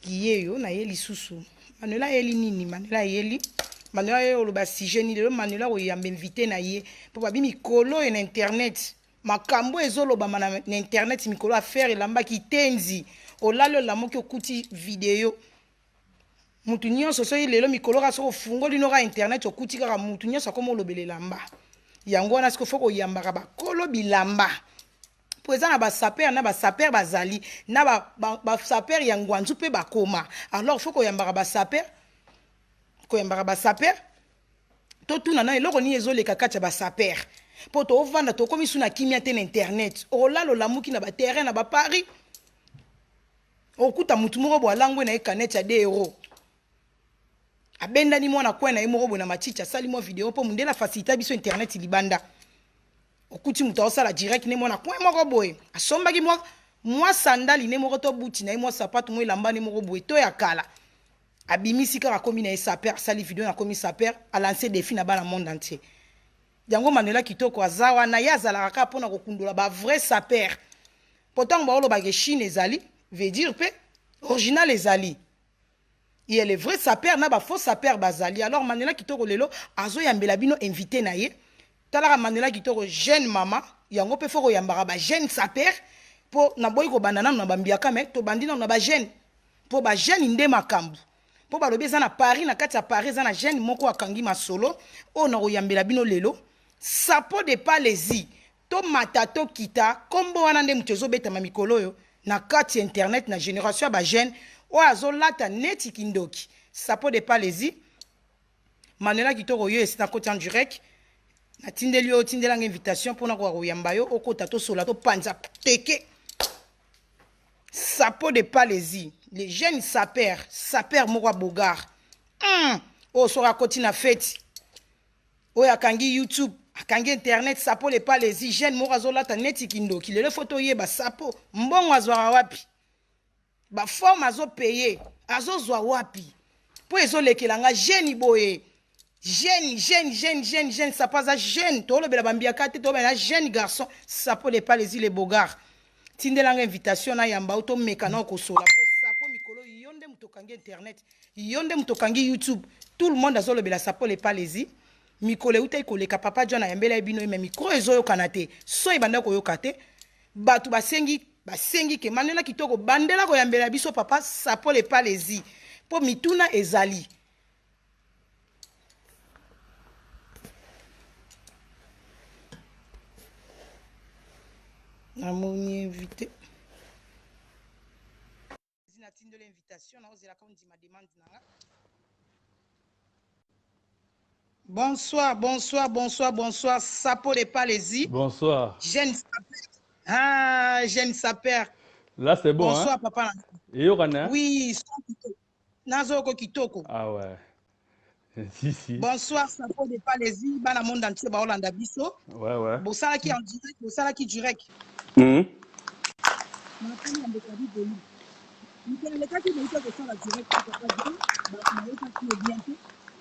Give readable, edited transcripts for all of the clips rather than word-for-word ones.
Kiyeyo na ye lisusu. Manuela ayeli nini? Manuela ayeli. Manuela ayeli oloba sujet nini? Lelo Manuela akoyamba invité na ye. Po babi mikolo oyo na internet. Makambo ezolobama na, na internet mikolo affaire elamba kitenzi. Olali olamuki okuti video. Mutu nyonso soki lelo mikolo kaka soki ofungoli no kaka internet okuti kaka mutu nyonso akoma olobela elamba. Yango wana sikoyo faut koyambaka bakolo bilamba. Po eza na ba sapeur na ba sapeur bazali na ba, ba, ba sapeur ya ngwanzu pe bakoma. Alors faut koyambaka ba sapeur, koyambaka ba sapeur totuna na eloko nini ezoleka kati ya ba sapeur. Po tovanda tokomi su na kimia te na internet. Okolala olamuki na ba terrain na ba Paris. Okuta mutu moko bo alangwe na ye canette ya 2 euros. Abendani mwana coin na ye moko boye na matiti asali mwa video po mundele afacilita biso internet libanda. Okuti moto aosala direct ne mwana coin moko boye asombaki mwa mwa sandali ne moko to buti na ye mwa sapatu mwa elamba ne moko boye to ya kala abimisi kaka akomi na ye sapeur asali video na akomi sapeur alance défi na bana monde entier. Yango Manuela Kitoko aza wana ye azalaka kaka mpona kokundola ba vrai sapeur po ntango baolobaka Chine ezali veut dire pe original ezali. Ye le vrai sapeur na ba faux sapeur bazali. Alors Manuela Kitoko lelo azoyambela bino invité na ye. Talaka Manuela Kitoko jeune mama yango pe faut koyambaka ba jeune sapeur po naboyi kobanda nanu na ba mbiaka mais tobandi nanu na ba jeune po ba jeune nde makambo. Po balobi eza na Paris na kati ya Paris eza na jeune moko akangi masolo oyo nakoyambela bino lelo. Sapo de Palezi tomata tokita kombo wana nde moto ezobetama mikolo oyo na kati ya internet na generation ya ba jeune oyo azolata neti kindoki. Sapo de Palezi Manuela Kitoko yo esi nakoti en direct natindeli yo otindela nga invitation mpona koka koyamba yo okota tosola topanza teke. Sapo de Palezi le jeune sapeur sapeur moko ya bogar oyo soki akoti na feti oyo akangi YouTube akangi internet. Sapo de Palezi jeune moko azolata neti kindoki lelo fo toyeba sapo mbongo azwaka wapi ba forme azopaye azozwa wapi po ezolekela nga jeune boye jeune jeune jeune jeune jeune sapo aza jeune tolobela bambiaka te tolobela jeune garçon sapo de Palezi le bogar tindela nga invitation na yamba o tomeka na okosola po sapo mikolo yo nde moto okangi internet yo nde moto okangi YouTube tout le monde azolobela sapo le Palezi mikolo eutaki koleka papa John ayambela ye bino ye me mikro ezoyokana te so ebanda koyoka te bato basengi basengi ke Manuela Kitoko bandela koyambela biso papa sapo le Palezi po mituna ezali. Namoni invité natindeli invitation naozelaka ondima demande na nga. Bonsoir, bonsoir, bonsoir, bonsoir. Sapo de Palezi. Bonsoir. Jeune sapeur. Ah, jeune sapeur. Là, c'est bon. Bonsoir, hein? papa. Et Yorana? Oui, Nazoko Kitoko. Ah ouais. Si, si. Bonsoir, Sapo de Palezi. Bana monde entier, Baolanda biso. Ouais, ouais. Bosalaki en direct, bosalaki direct. Mikolo elekaki boyuta kosala direct te papa John, bato bayokaki yo bien te,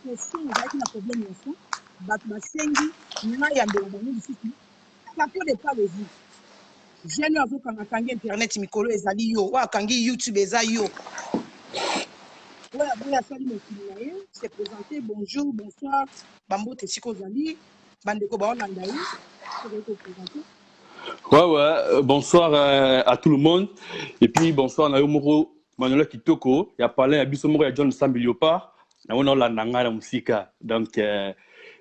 po son ezalaki na problème ya son, bato basengi nayambela bango lisusu Sapo de Palezi. Jeune oyo azokanga akangi internet mikolo ezali yo, oyo akangi YouTube eza yo. Oyo aboyi asali mokili na ye, se présenter, bonjour, bonsoir, bambote esika ozali, bandeko baolanda yo, soki okoki kopresente. Ouais, ouais, bonsoir à tout le monde. Et puis bonsoir na yo moko Manuela Kitoko, ya palin ya biso moko ya John Sambi Léopard. Na wana olanda ngai na musika. Donc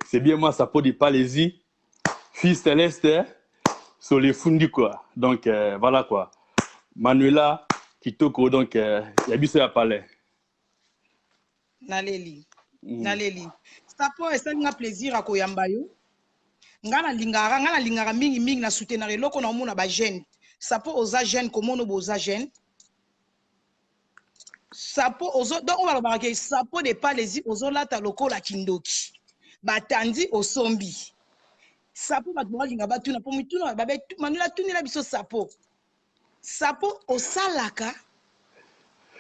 c'est bien moi Sapo de Palezi, fils céleste sur les fundi quoi. Donc voilà quoi. Manuela Kitoko donc ya biso ya palin. Naleli. Naleli. Sapo esali nga plaisir akoyamba yo. Nga nalingaka, nga nalingaka mingi mingi na soutenir eloko na omona ba jeune. Sapo oza jeune komono boza jeune. Sapo ozo donc oyo balobaka ke sapo de Palezi ozolata lokola kindoki. Batandi osombi. Sapo bato balinga batuna po mituna babe Manuela tunela biso sapo. Sapo osalaka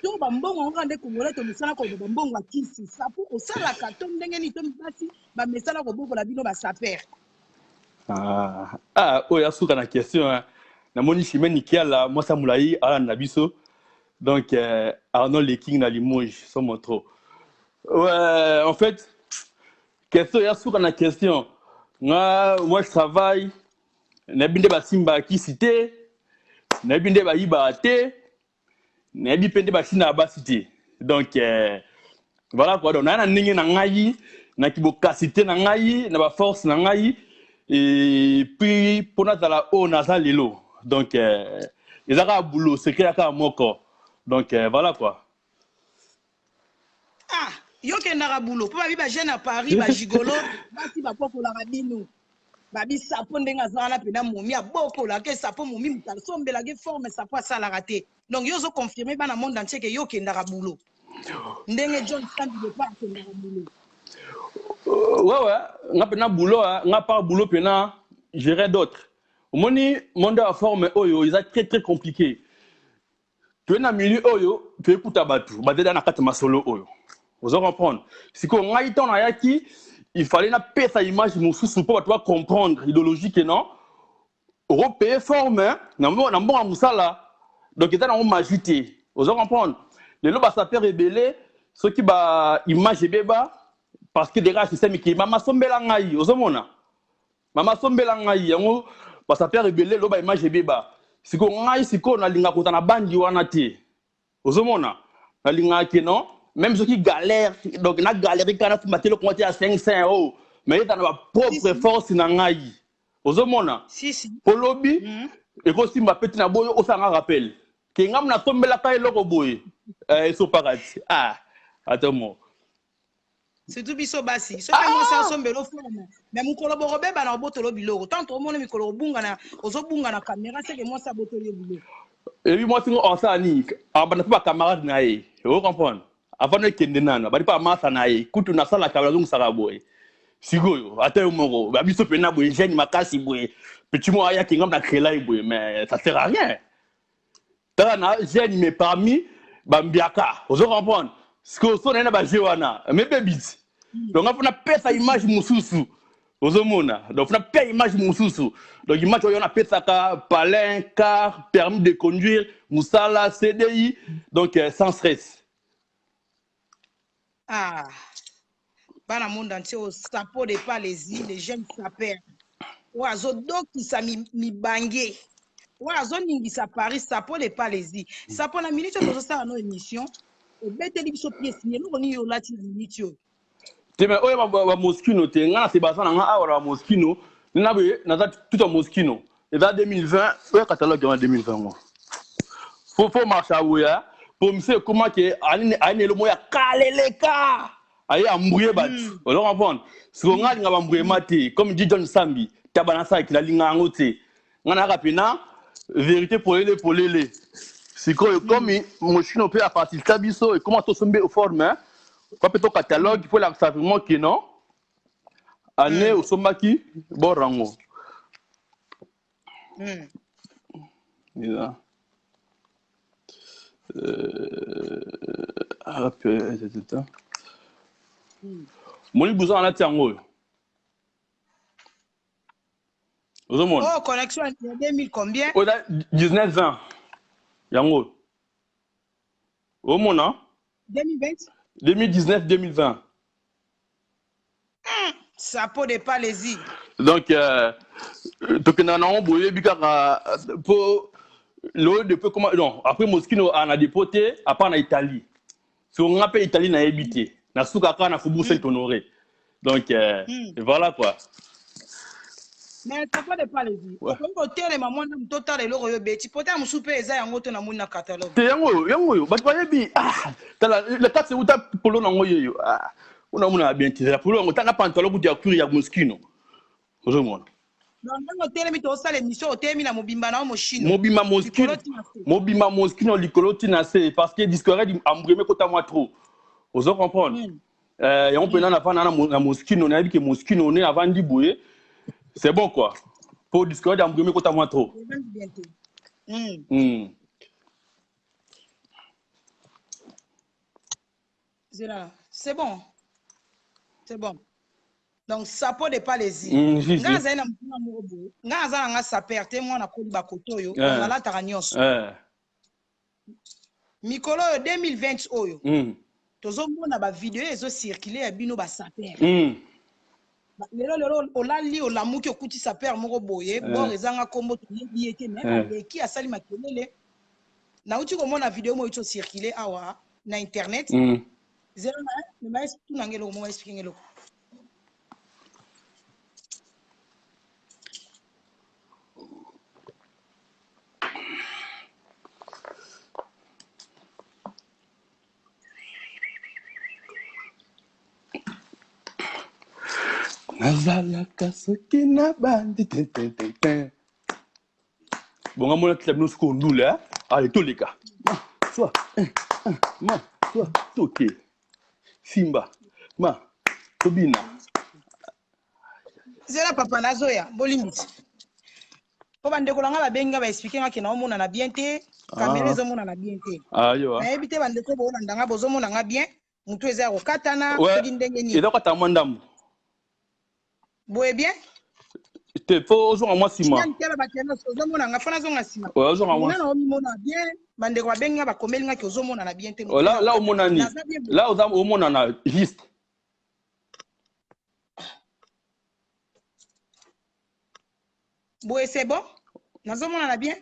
to bambongo yango kaka nde congolais tomesana koloba bambongo ya kisi. Sapo osalaka to ndenge nini to basi bamesana kobokola bino ba saper. Ah, ah, oyo asuka na question hein. Namoni Chimène Kiala mwasi ya molai alanda biso. Donc Arnold le King na Limoges, somo trop. Ouais, en fait, question ya suka na question. Nga, moi je travaille, nayebi nde basimbaka kisi te, nayebi nde bayibaka te, nayebi mpe nde basinaka basi te. Donc voilà quoi. Donc naya na ndenge na ngai, na kibokasi te na ngai, na baforce na ngai, et puis mpo nazala oyo naza lelo. Donc eza kaka boulot, secret ya kaka moko. Donc voilà quoi. Ah, yo okendaka boulot mpo babi bajeune ya Paris, bagigolo, basi babokolaka bino. Babi sapo ndenge aza wana mpena, momi abokolaka esapo, momi moto asombelaka forme, sapo asalaka te. Donc yo ozoconfirme bana monde entier ke yo okendaka boulot ndenge John Sambi Lepa akendaka boulot. Ouais, nga mpena boulot, nga par boulot mpena gérer d'autres. Omoni monde ya forme oyo eza très très compliqué. Toye na milieu oyo, toyekuta bato bazali na kati ya masolo oyo, oza comprendre. Sikoyo ngai, ntango nayaki, il fallait napesa image mosusu mpo bato bacomprendre idéologie ke non, okopaye forme na mbongo ya mosala. Donc eza nango magie te, oza comprendre. Lelo basapeur ebele, soki baimage ebeba parce que déjà système eke, mama asombela ngai, ozomona mama asombela ngai yango. Basapeur ebele lelo baimage ebeba. Sikoyo ngai, sikoyo nalingaka kozala na bandi wana te, ozomona. Nalingaka ke non, même soki galère, donc na galère kaka, nasomba te eloko moko te ya 500 euro, mais eza na bapropre force na ngai, ozomona. Si si. Po lobi ekosimba pe te na boyo osala nga rappel ke ngai nasombelaka eloko boye, esopaka ti ah ata mo. Surtout biso basi, soki mwasi asombela oforme, mais mokolo bokobeba na obotolo biloko. Tant omona mikolo obunga, ozobunga na caméra, seke mwasi abotoli yo biloko. Ebi mwasi ngo osala nini? Abanda mpe bacamarade na ye, ocomprendre, avant ekende nano abandi mpe amasa na ye. Kutu nasalaka, nazongisaka boye. Sikoyo ata yo moko, babiso mpena boye, jeune makasi boye, petit moko ayaki ngam na créela ye boye, mais ça sert à rien. Tala na jeune, mais parmi bambiaka, ozo comprendre. Sikoyo so naye na baje wana mebebiti. Donc nga mpona pesa image mosusu, ozomona. Donc mpona pesa image mosusu, donc image oyo napesaka palin, car, permis de conduire, mosala CDI, donc sans stress. Ah, bana monde entier, au sapo de Palaisie, les jeunes sapeurs oyo azodokisa mibange, oyo azoningisa Paris, sapo de Palaisie. Sapo, na minute oyo tozosala no émission, obeteli biso pièce ni eloko nini olati na minute oyo? Te, mais oyo bamoskino te. Nga na se baza na nga awa na bamoskino nena boye, naza tout ya Moskino. Eza 2020 oyo, catalogue yango 2020 ngo. Fo marche aboya po mise ekoma ke ayini elo moko ya kaleleka, aye embrouye bato, ozo comprendre. Siko nga alinga bambrouillema te, comme dit John Sambi taba nasalaki, nalinga yango te. Nga nayaka mpena vérité polele polele. Sikoyo comme Moschino mpe afacilita biso, ekoma tosombi forme kwa mpe to catalogue mpo elakisa vraiment ke non, année osombaki bor yango. Eza hop, moni bouson alati yango oyo, ozomona. Oh, connexion ya 2000 combien? Oyo eza 19 20 yango oyo, omona. 2020. 2019 2020. Sapo de Palaisie. Donc tokendaka nango boyebi kaka mpo loyo depuis comment. Non, après Moskino ana dépôt te, à part na Italie. So nga mpe Italie nayebi te, nasuka kaka na Faubourg Saint Honoré. Donc voilà quoi. Mais Sapo de Palaisie, okoki kotelema mwana moto, otala eloko oyo obeti pota ya mosusu mpe eza yango to namoni na catalogue. Te, yango oyo, yango oyo bato bayebi. Ah, tala le kati euta polo nango yeyo. Ah, una omona bien te, la polo yango. Tala pantalon kutu ya cuir ya Moskino, ozomona. Donc ndenge otelemi, tozosala émission, otelemi na mobimba na yo Moschino. Mobimba Moschino. Likolo ti na se. Mobimba Moschino, likolo ti na se, parce que discoret embrouillé kota mwa trop, ozo comprendre. Yango mpena navanda na Moschino, nayebi ke Moschino ne avandi boye, c'est bon quoi, po discoret embrouillé kota mwa trop. Evandi bien te. Zela, c'est bon, c'est bon. Donc sapo de Palaisie. Si, Nga si. azali na motuna moko boye. Nga aza na nga saper te, mwana koli bakoto oyo. Donc nalataka nyonso. Mikolo oyo 2020 oyo tozomona ba video ezo circuler ya bino ba sapeur. Lelo lelo olali olamuki okuti sapeur moko boye bor ezanga kombo toyebi ye te mais aleki asali makelele. Nauti komona video moko ezo circuler awa na internet. Zela na na tuna nge eloko moko explique nge eloko. Nazalaka soki na bandi te te te te. Bonga mona tila bino sikoyo ndule eh? Allez toleka. Ma, soit, un, un, ma, soit, toke. Simba, ma, tobina. Zela papa nazoya bolimbisi po bandeko na nga babengi nga baexplike nga ke naomonana bien te kamera ezomonana bien te. Nayebi te bandeko boolanda nga bozomona nga bien motu eza ya kokatana soki ndenge nini. Eza kokatana mwa ndambo. Boye bien? Te fo ozonga mwa nsima. Tala bato ozomona nga fo nazonga nsima. Ozonga mwa nga naomimona bien bandeko babengi nga bakomeli nga ke ozomonana bien te. Là là omonani. Là oza omonana juste. Boye c'est bon? Nazomonana bien?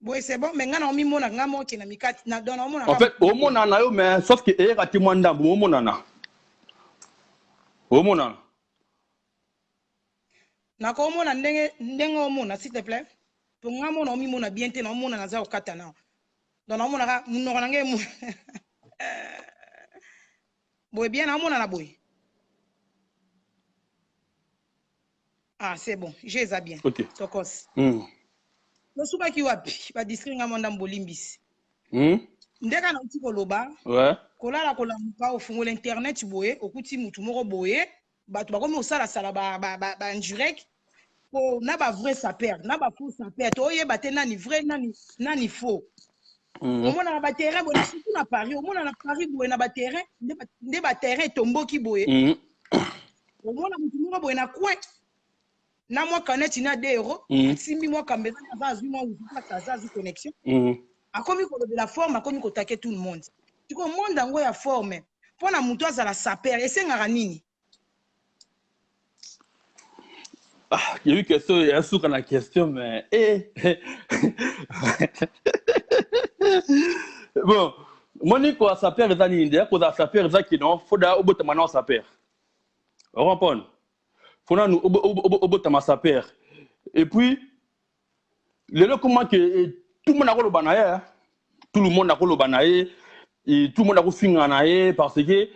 Boye c'est bon, mais nga na omimona nga moko ke na mikati na donc naomona. En fait, omonana yo mais sauf que eyeka te mwa ndambo omonana. Omonana. Nakomona ndenge ndenge omona s'il te plaît. Po nga mona omimona bien te na omona naza kokata na. Donc naomonaka monoko na ngai emo. Boye bien naomona na boye. Ah, c'est bon, j'ai eza bien. Ok. Tokos. Tosukaki wapi? Ba district nga mwanda mbolimbisi. Ndeka na uti koloba. Kolala kolamuka ofungola internet boye, okuti mutu moko boye, bato bakomi kosala sala ba ba ba, ba indirect po na ba vrai sapeur, na ba faux sapeur, toyeba te nani vrai nani nani faux. Omonaka ba terrain boye surtout na Paris, omona na Paris boye na ba terrain nde ba terrain etomboki boye. Omona mutu moko boye na coin na mwa canette na 2 euros, asimbi mwa caméra aza azwi mwa wifi aza azwi connexion. Akomi kolobela forme, akomi kotake tout le monde. Sikoyo monde yango ya forme mpona moto azala sapeur esengaka nini? Ah, il y a eu question, il y a souvent la question, mais eh. Bon, moi, quoi, sapeur, eza nini? D'ailleurs, quoi, sapeur, eza ki non, faut da obotama na sapeur. On comprend? Faut nanu obotama sapeur. Et puis, lelo comment que tout le monde akoloba na ye, tout le monde akoloba na ye, et tout le monde akofinga na ye parce que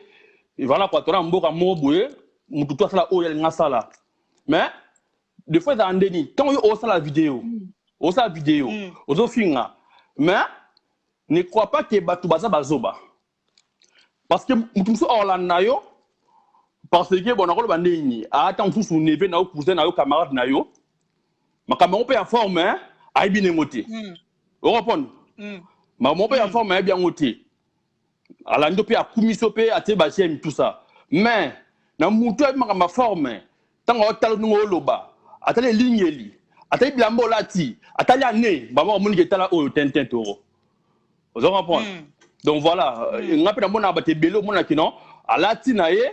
voilà quoi, tona mboka moko boye, mutu to asala oyo alinga asala. Mais des fois ezala ndeni, ntango yo osala vidéo, osala vidéo, ozofinga, mais ne crois pas que bato baza bazoba. Parce que mutu mosusu aolanda yo, parce que bon, nakoloba ndeni, ata mosusu neveu na yo, cousin na yo, camarade na yo, makambo yango mpe ya forme, ayebi ndenge te. Okomprendre? Makambo mpe ya forme ayebi yango te. Alandi mpe akumisi yo mpe atie ba j'aime tout ça. Mais na mutu ayebi makambo ya forme, ntango aotala ndenge oloba, atali elingeli, atali bilamba olati, atali ane, bango bamoni ke tala oyo tintin toro. Ozo comprendre? Donc voilà, nga mpe namona bato ebele omonaki non, alati na ye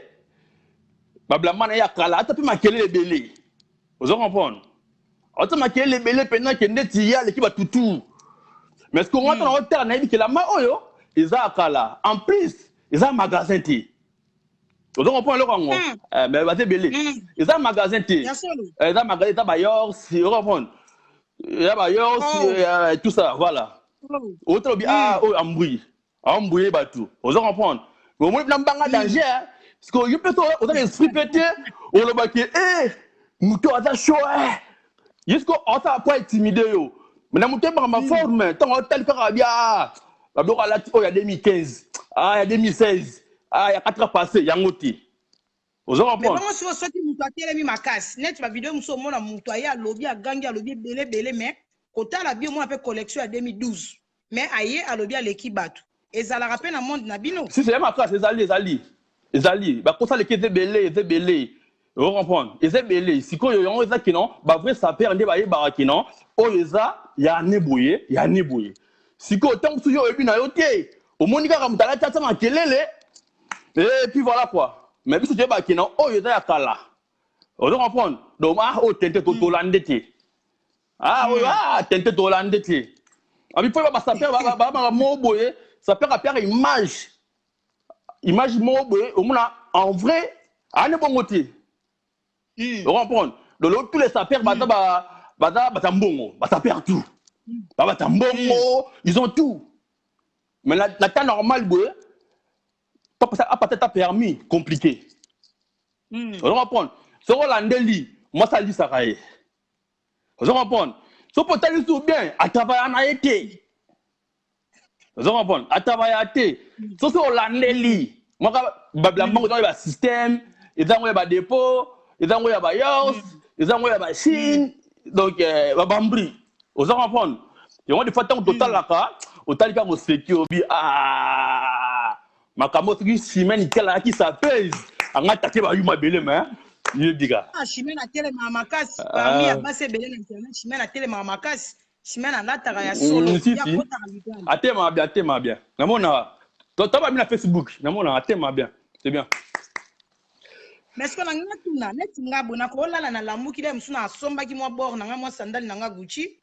babilamba na ye ya kala, ata mpe makelele ebele. Ozo comprendre? Ata makelele ebele mpenza ke ndeti ye aleki batutu. Mais ce que nga tona otala nayebi ke lamba oyo eza ya kala. En plus, eza magasin te. Ozo comprendre eloko yango? Mais baza ebele. Eza magasin te. Eza magasin, eza ba yors, ozo comprendre? Eza ba yors, tout ça, voilà. Otala obi ah oyo ambui. Ambouye bato. Ozo comprendre? Mais omoni na mbanga danger, parce que yo mpe oza na esprit mpe te, olobaki eh moto aza chaud eh. Ye siko osala po intimide yo. Mais na moto ebaka ma forme, ntango otali kaka bia babiloko alati oyo ya 2015, ah ya 2016, ah ya 4 ans passé, yango te. Ozo Mais comprendre? bongo sikoyo soki moto atelemi makasi neti ba video mosusu omona moto aye alobi agangi alobi ebele ebele mais kotala bio omona mpe collection ya 2012 mais aye alobi aleki bato ezalaka mpe na monde na bino. Si c'est makasi ezali ezali ezali bakosa leki eza ebele eza ebele. Ozo comprendre? Eza ebele sikoyo yango eza kino ba vrai sapeur nde bayebaka kino oyo eza ya ne boye ya ne boye. Sikoyo ntango mosusu yo oyebi na yo te, omoni kaka moto alati atia makelele et puis voilà quoi. Mais biso toyebaka ke na oyo eza ya kala, ozo comprendre? Donc ah, oyo tente tolande te, ah oyo ah tente tolande te. Abi mpo basaper babaka moko boye, saper apiaka image, image moko boye, omona en vrai ane bongo te. O comprendre? Donc tous les sapeurs baza baza baza mbongo, basaper tout babata mbongo, ils ont tout. Mais na temps normal boye, apata ta permis compliqué. Ozo comprendre? Soki olandeli, mwasi alisaka ye, ozo comprendre? Soki otali su bien, atravaya na ye te, ozo comprendre? Atravaya te. Soki olandeli mwaka babila mbongo, eza ya basystème, eza yango ya badépôt, eza yango ya bayors, eza yango ya bachine, donc babambri, ozo comprendre? Yango des fois ntango totalaka, otali kaka moseki, obi ah, makambo soki Chimene etalaki sapeuse anga take bayuma ebele, me yebika. Ah, Chimene atelemaka makasi parmi ya basi ebele na internet. Chimene atelemaka makasi, Chimene alataka ya solo. Si, ya si. Akotaka libala. Atelemaka bien, atelemaka bien. Namona tobabi na Facebook, namona atelemaka bien, c'est bien. Mais siko na nga tuna, neti nga boye, nakolala na lamuki le mosusu, na asombaki mwa bord na nga, mwa sandale na nga Gucci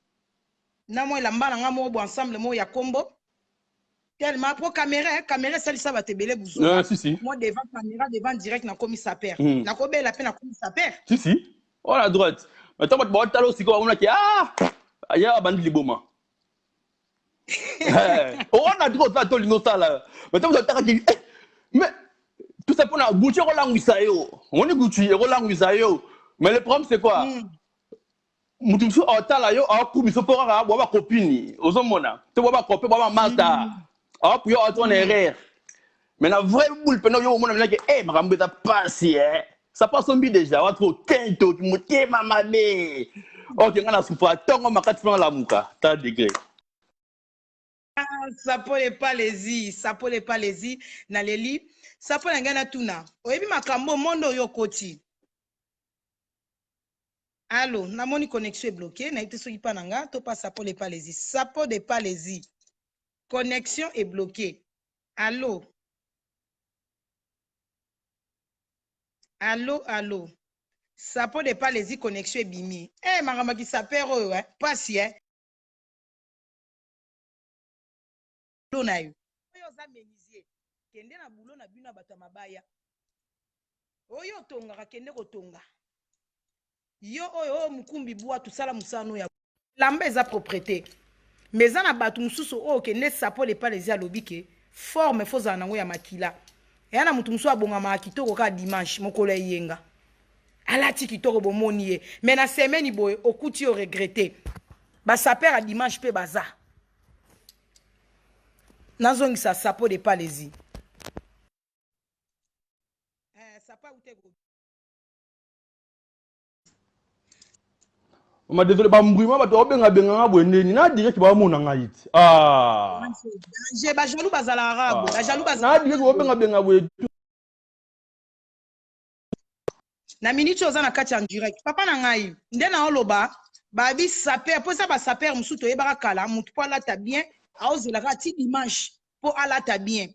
na mwa elamba na nga moko bo ensemble moko ya kombo tellement po caméra, caméra esalisa bato ebele buzoba. Si si. Moi devant caméra, devant direct, nakomi saper. Nakobela mpe nakomi saper. Si si, oyo na droite, mais ntango bato baotala osikoyo, bamonaki ah, ya abandi liboma. Oyo na droite osala to olingi osala, mais ntango moto atakaki, mais tout ça mpona Gucci ekolangwisa yo, omoni Gucci ekolangwisa yo. Mais le problème, c'est quoi? Mutu mosusu aotala yo, aokumisa mpo kaka bwa bakopini, ozomona to bwa bakope, bwa bamasta, aopu yo aoti wana erreur. Mais na vrai boule mpena, yo omona menake e makambo eza pasi, e ça pasombi déjà wati okento motema mabe. Ok, nga na souffra ntongo makati mpona lamuka ta degré. Sapo le palezi, sapo le palezi, naleli sapo na ngai. Natuna, oyebi makambo monde oyo okoti? Allo, namoni connexion ebloqué, nayebi te soki mpa na nga to pa sapo le palezi. Sapo de palezi, connexion ebloqué. Allo, allo, allo, sapo de palezi, connexion ebimi. Makambo ya kisaper oyo, pasi na yo. Oyo oza menuisier, kende na boulot na bino ya bato ya mabaya. Oyo otongaka, kende kotonga. Yo oyo oyo mokumbi bwatu, sala mosala ya lamba, eza propreté. Mais eza na bato mosusu oyo okende sapo lepala ezi alobi ke forme fo ozala nango ya makila. Eya na motu mosusu abongamaka kitoko kaka dimanche, mokolo ya eyenga, alati kitoko, bomoni ye. Mais na semaine boye, okuti yo regretter. Basaper ya dimanche mpe baza. Nazongisa sapo de palezi. Sapo aute. Ma désolé, bambrima bato babenga-benganga boye ndeni na direct, baomona ngai ti ah. Danger, bajaloux bazalaka kaka boye, bajaloux. Na direct baobenga-benga boye. Na minute oyo oza na kati ya direct, papa na ngai, nde na oloba babi saper, mpo eza basaper mosusu toyebaka kala, motu mpo alata bien aozela kaka ti dimanche mpo alata bien.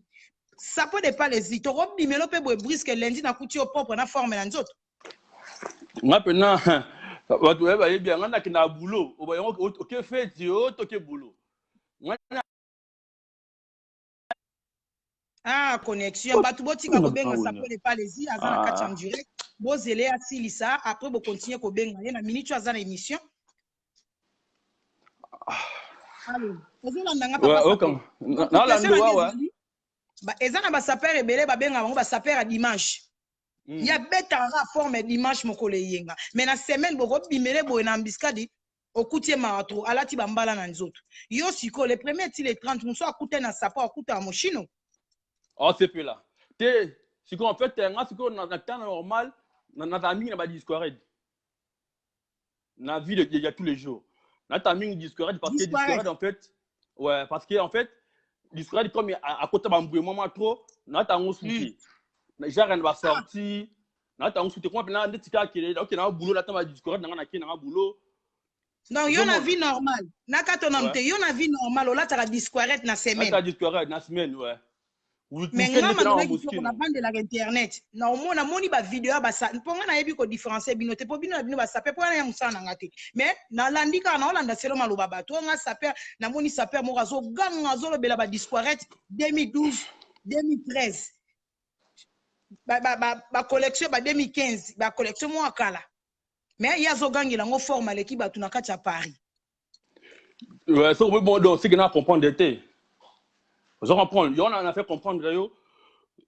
Sapo de palezi, tokobimelo mpe boye brusque lundi, nakuti yo propre na forme na nzoto. Nga mpena bato oye bayebi nga, nakendaka boulot yango, oke feti o toke boulot. Ah, connexion, bato botika kobenga sapo de palezi, aza na kati ya direct. Bozele asilisa, après bokontinue kobenga ye. Na minute oyo aza na émission. Allo, ozolanda nga, papa? Nalandi wawa. Eza na basaper ebele, babengaka bango basaper ya dimanche. Ya betaka kaka forme dimanche, mokolo eyenga. Mais na semaine, bokobimele boye na embuscade, okuti ye mawa trop, alati bambala na nzoto. Yo sikoyo, le premier ti le 30, mosu akutani na sapo, akutaka moshino. Osepela te. Sikoyo en fait, nga sikoyo na temps normal nazala mingi na badisquared na vie de tous les jours. Nata mingi disquared parce que disquared en fait, ouais, parce que en fait disquared comme akota bambouye mwa trop, nata yango suki genre na basortie, nata yango suki te. Kuma mpena ndeti kaka kele oke na boulot, nata badisquared nanga, nake nanga boulot. Donc yo na vie normale, na kato na te, yo na vie normale olataka disquarette na semaine. Ata disquarette na semaine, ouais. Mais nga manolaki kitoko navandelaka internet na omona moni bavideo ya basa mpo nga nayebi kodifferencie bino te mpo bino na bino basaper mpo wana ya mosala na nga te, mais nalandi kaka naolanda selo maloba bato oyo. Nga saper namoni saper moko azoganga, azolobela badisquarette 2012, 2013, bacollection ba 2015, bacollection moko ya kala, mais ye azogangela yango forme, aleki bato na kati ya Paris. Ouais, so bon, donc c'est que na comprendre te, ozo comprendre, yo na fait comprendre yo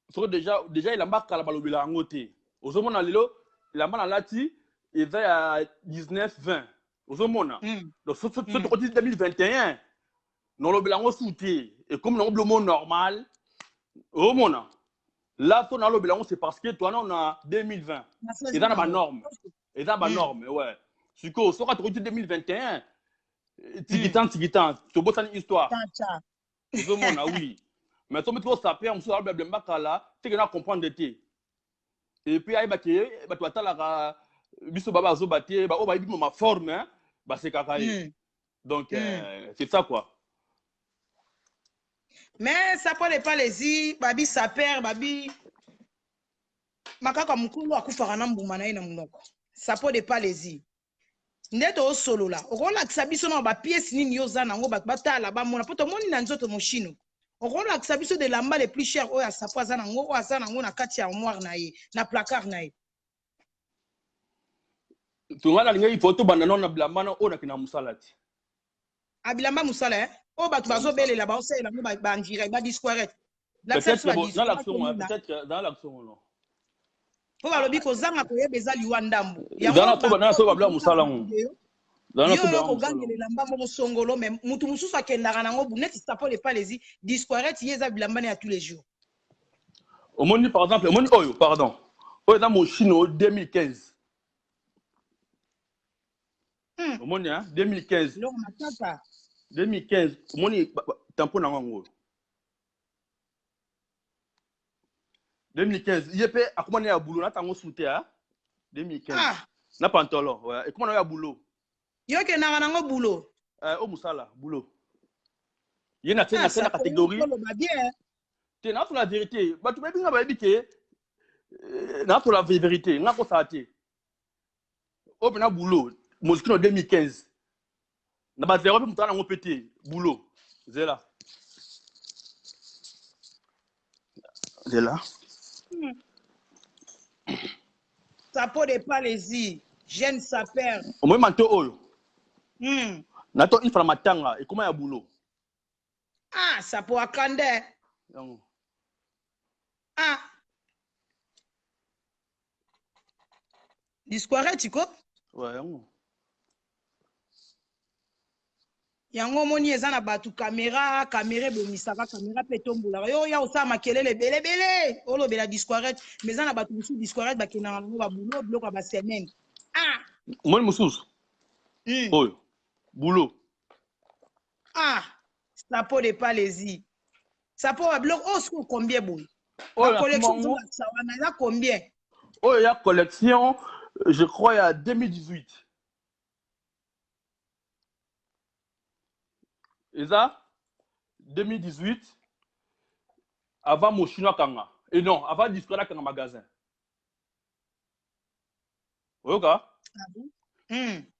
so déjà elamba kala balobela yango te. Ozomona lelo elamba nalati eza ya 19, 20, ozomona. Donc so tokoti 2021, nolobela yango su te, ekomi nango bilomo normal. Ozomona là, so nalobela yango, c'est parce que towana na 2020 eza na banorme, eza banorme, ouais. Sikoyo soki tokoti 2021, tikitan tikitan, tobosani histoire, ozomona. Oui, mais soki tosaper mosusu alobela bilamba kala, teke na comprendre te. Et puis ayebaki bato batalaka biso ba bazoba te, oyo bayebi ma forme basekaka ye. Donc c'est ça quoi. Mais ça peut pas lezi babi saper babi makaka mokolo akufaka na mbuma na ye na monoko. Sapo de Palesi nde toosolola, okolakisa biso na bapièces nini yo oza nango, bato batala bamona, mpo tomoni na nzoto moshino. Okolakisa biso de lamba le plus cher oyo asapo aza nango, oyo aza nango na kati ya armoire na ye, na placard na ye? Tonga nalingaki fo tobanda nano na bilamba na oyo nakenda mosala ti. Abilamba mosala, eh? Oyo bato bazobelela, baosalela yango bandirect, badisquarette. Peut-être dans l'action, non. Mpo balobi kozanga koyeba eza liwa ndambo. Babila mosala ngo. Yo yo kogangela elamba moko songolo, mais mutu mosusu akendaka nango neti sapo lepalezi disquarette, ye eza bilamba ne ya tous les jours. Omoni par exemple, omoni oyo, pardon, oyo eza Moschino 2015. Omoni 2015. Eloko matata. 2015, omoni tampon nango, yango oyo 2015. Ye mpe akoma na ya boulot, natango su te 2015. Ah. Na pantalon, ouais, ekoma na yo ya boulot. Yo okendaka nango boulot? O mosala, boulot, ye na tie na catégorie. Oloba bien. Te, nasola vérité, bato bayebi nga, bayebi ke nasola vérité, nga kosala te. Oyo mpena boulot, Moschino 2015 na bazero mpe moto nango mpe te, boulot. Zela, zela. Sapo de Palesi, jeune sapeur. Omoi manteau oyo na to ifala matanga, ekoma ya boulot. Ah, sapo akande. Yango. Ah, disquarette ko. Ouais, yango. Yango omoni eza na bato, caméra, caméra ebomisaka, caméra mpe etombolaka. Yo ya osala makelele ebelebele, olobela disquarette, mais eza na bato mosusu disquarette bakendaka nango baboulot, biloko ya basemaine. Ah. Omoni mosusu oyo boulot. Ah, sapo de Palesi, sapo ba biloko oyo sikoyo combien boye? Oyo bacollection nakoma ngo- ozolakisa wana eza combien? Oyo ya collection, je crois ya 2018, eza 2018, avant Moschino akanga, et non, avant Discord akanga magasin, oyoka. Ah bon?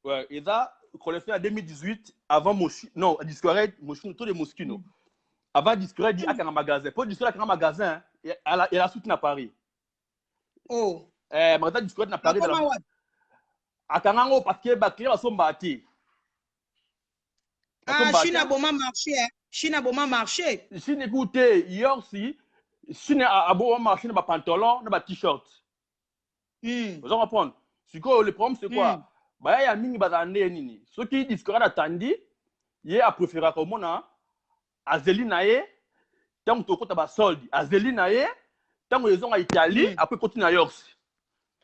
Ouais, eza collection ya 2018, avant Moschino, non, Discord, Moschino to de Moschino, avant Discord akanga magasin, po Discord akanga magasin ela suti na Paris. Oh. Eh, magasin Discord na Paris. Akoma wapi? Akanga yango parce que baclient basombaka te. Ah. Basombaka Chine te. aboma marché, eh. Chine aboma marché. Chine eku te, yorsi Chine aboma marché na bapantalon na bat-shirt. Oza comprendre? Sikoyo le problème, c'est quoi? Baya ya mingi bazala nde nini, soki Discord atandi ye, apréféraka omona azeli na ye ntango tokota basolde, azeli na ye ntango ezonga Italie, après ekoti na Yours,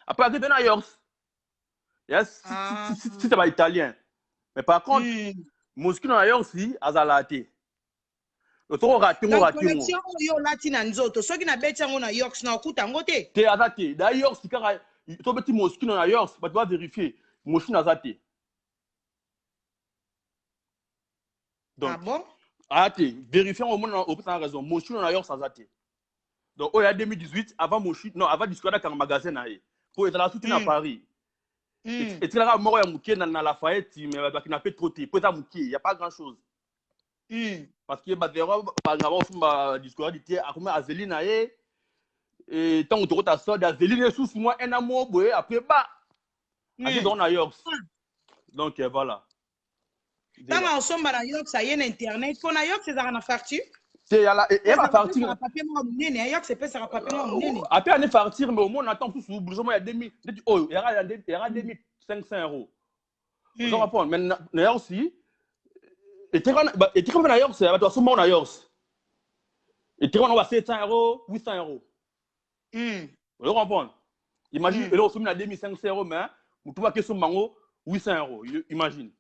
après akende na Yours ya site ya baitalien. Mais par contre, Moschino na Yours azalaka te, soko raté ngo, Donc raté ngo. Collection oyo olati na nzoto, soki nabeti yango na Yox, na okuta yango te? Te, aza te. D'ailleurs kaka tobeti Moschino na Yours, bato bavérifie, Moschino aza te. Donc Ah bon? Aya te, vérifie yango, omona, opesanga raison. Moschino na Yorks aza te. Donc oyo ya 2018, avant Moschino, non, avant Discord akanga magasin na ye po ezalaka suti na Paris. Etikalaka moko ya moke na Lafayette, mais bato bakenda mpe trop te po eza moke, ya pas grand chose. Parce que bato yango balingaka bakosomba Discord te. Akomi azeli na ye, ntango tokota solde, azeli ne susu mwa un an moko boye, après ba ake dongo na Yorks. Donc voilà. Ntango akosomba na Yox, aye na internet, mpo na Yox ezalaka na facture. Te, yala eyeba facture. Papier moko monene ya Yox, epesaka papier moko monene. Ape ane facture, mais omona ntango mosusu blouson moko ya 2000 neti oyo yaka 2500 euros. Ozo comprendre? Mais na Yox etekama mpe na Yox, bato basomba na Yox, etekama na ba 700 euros, 800 euros. Ozo comprendre? Imagine, eloko osomi na 2500 euros, mais motu bake somba yango 800 euros, imagine.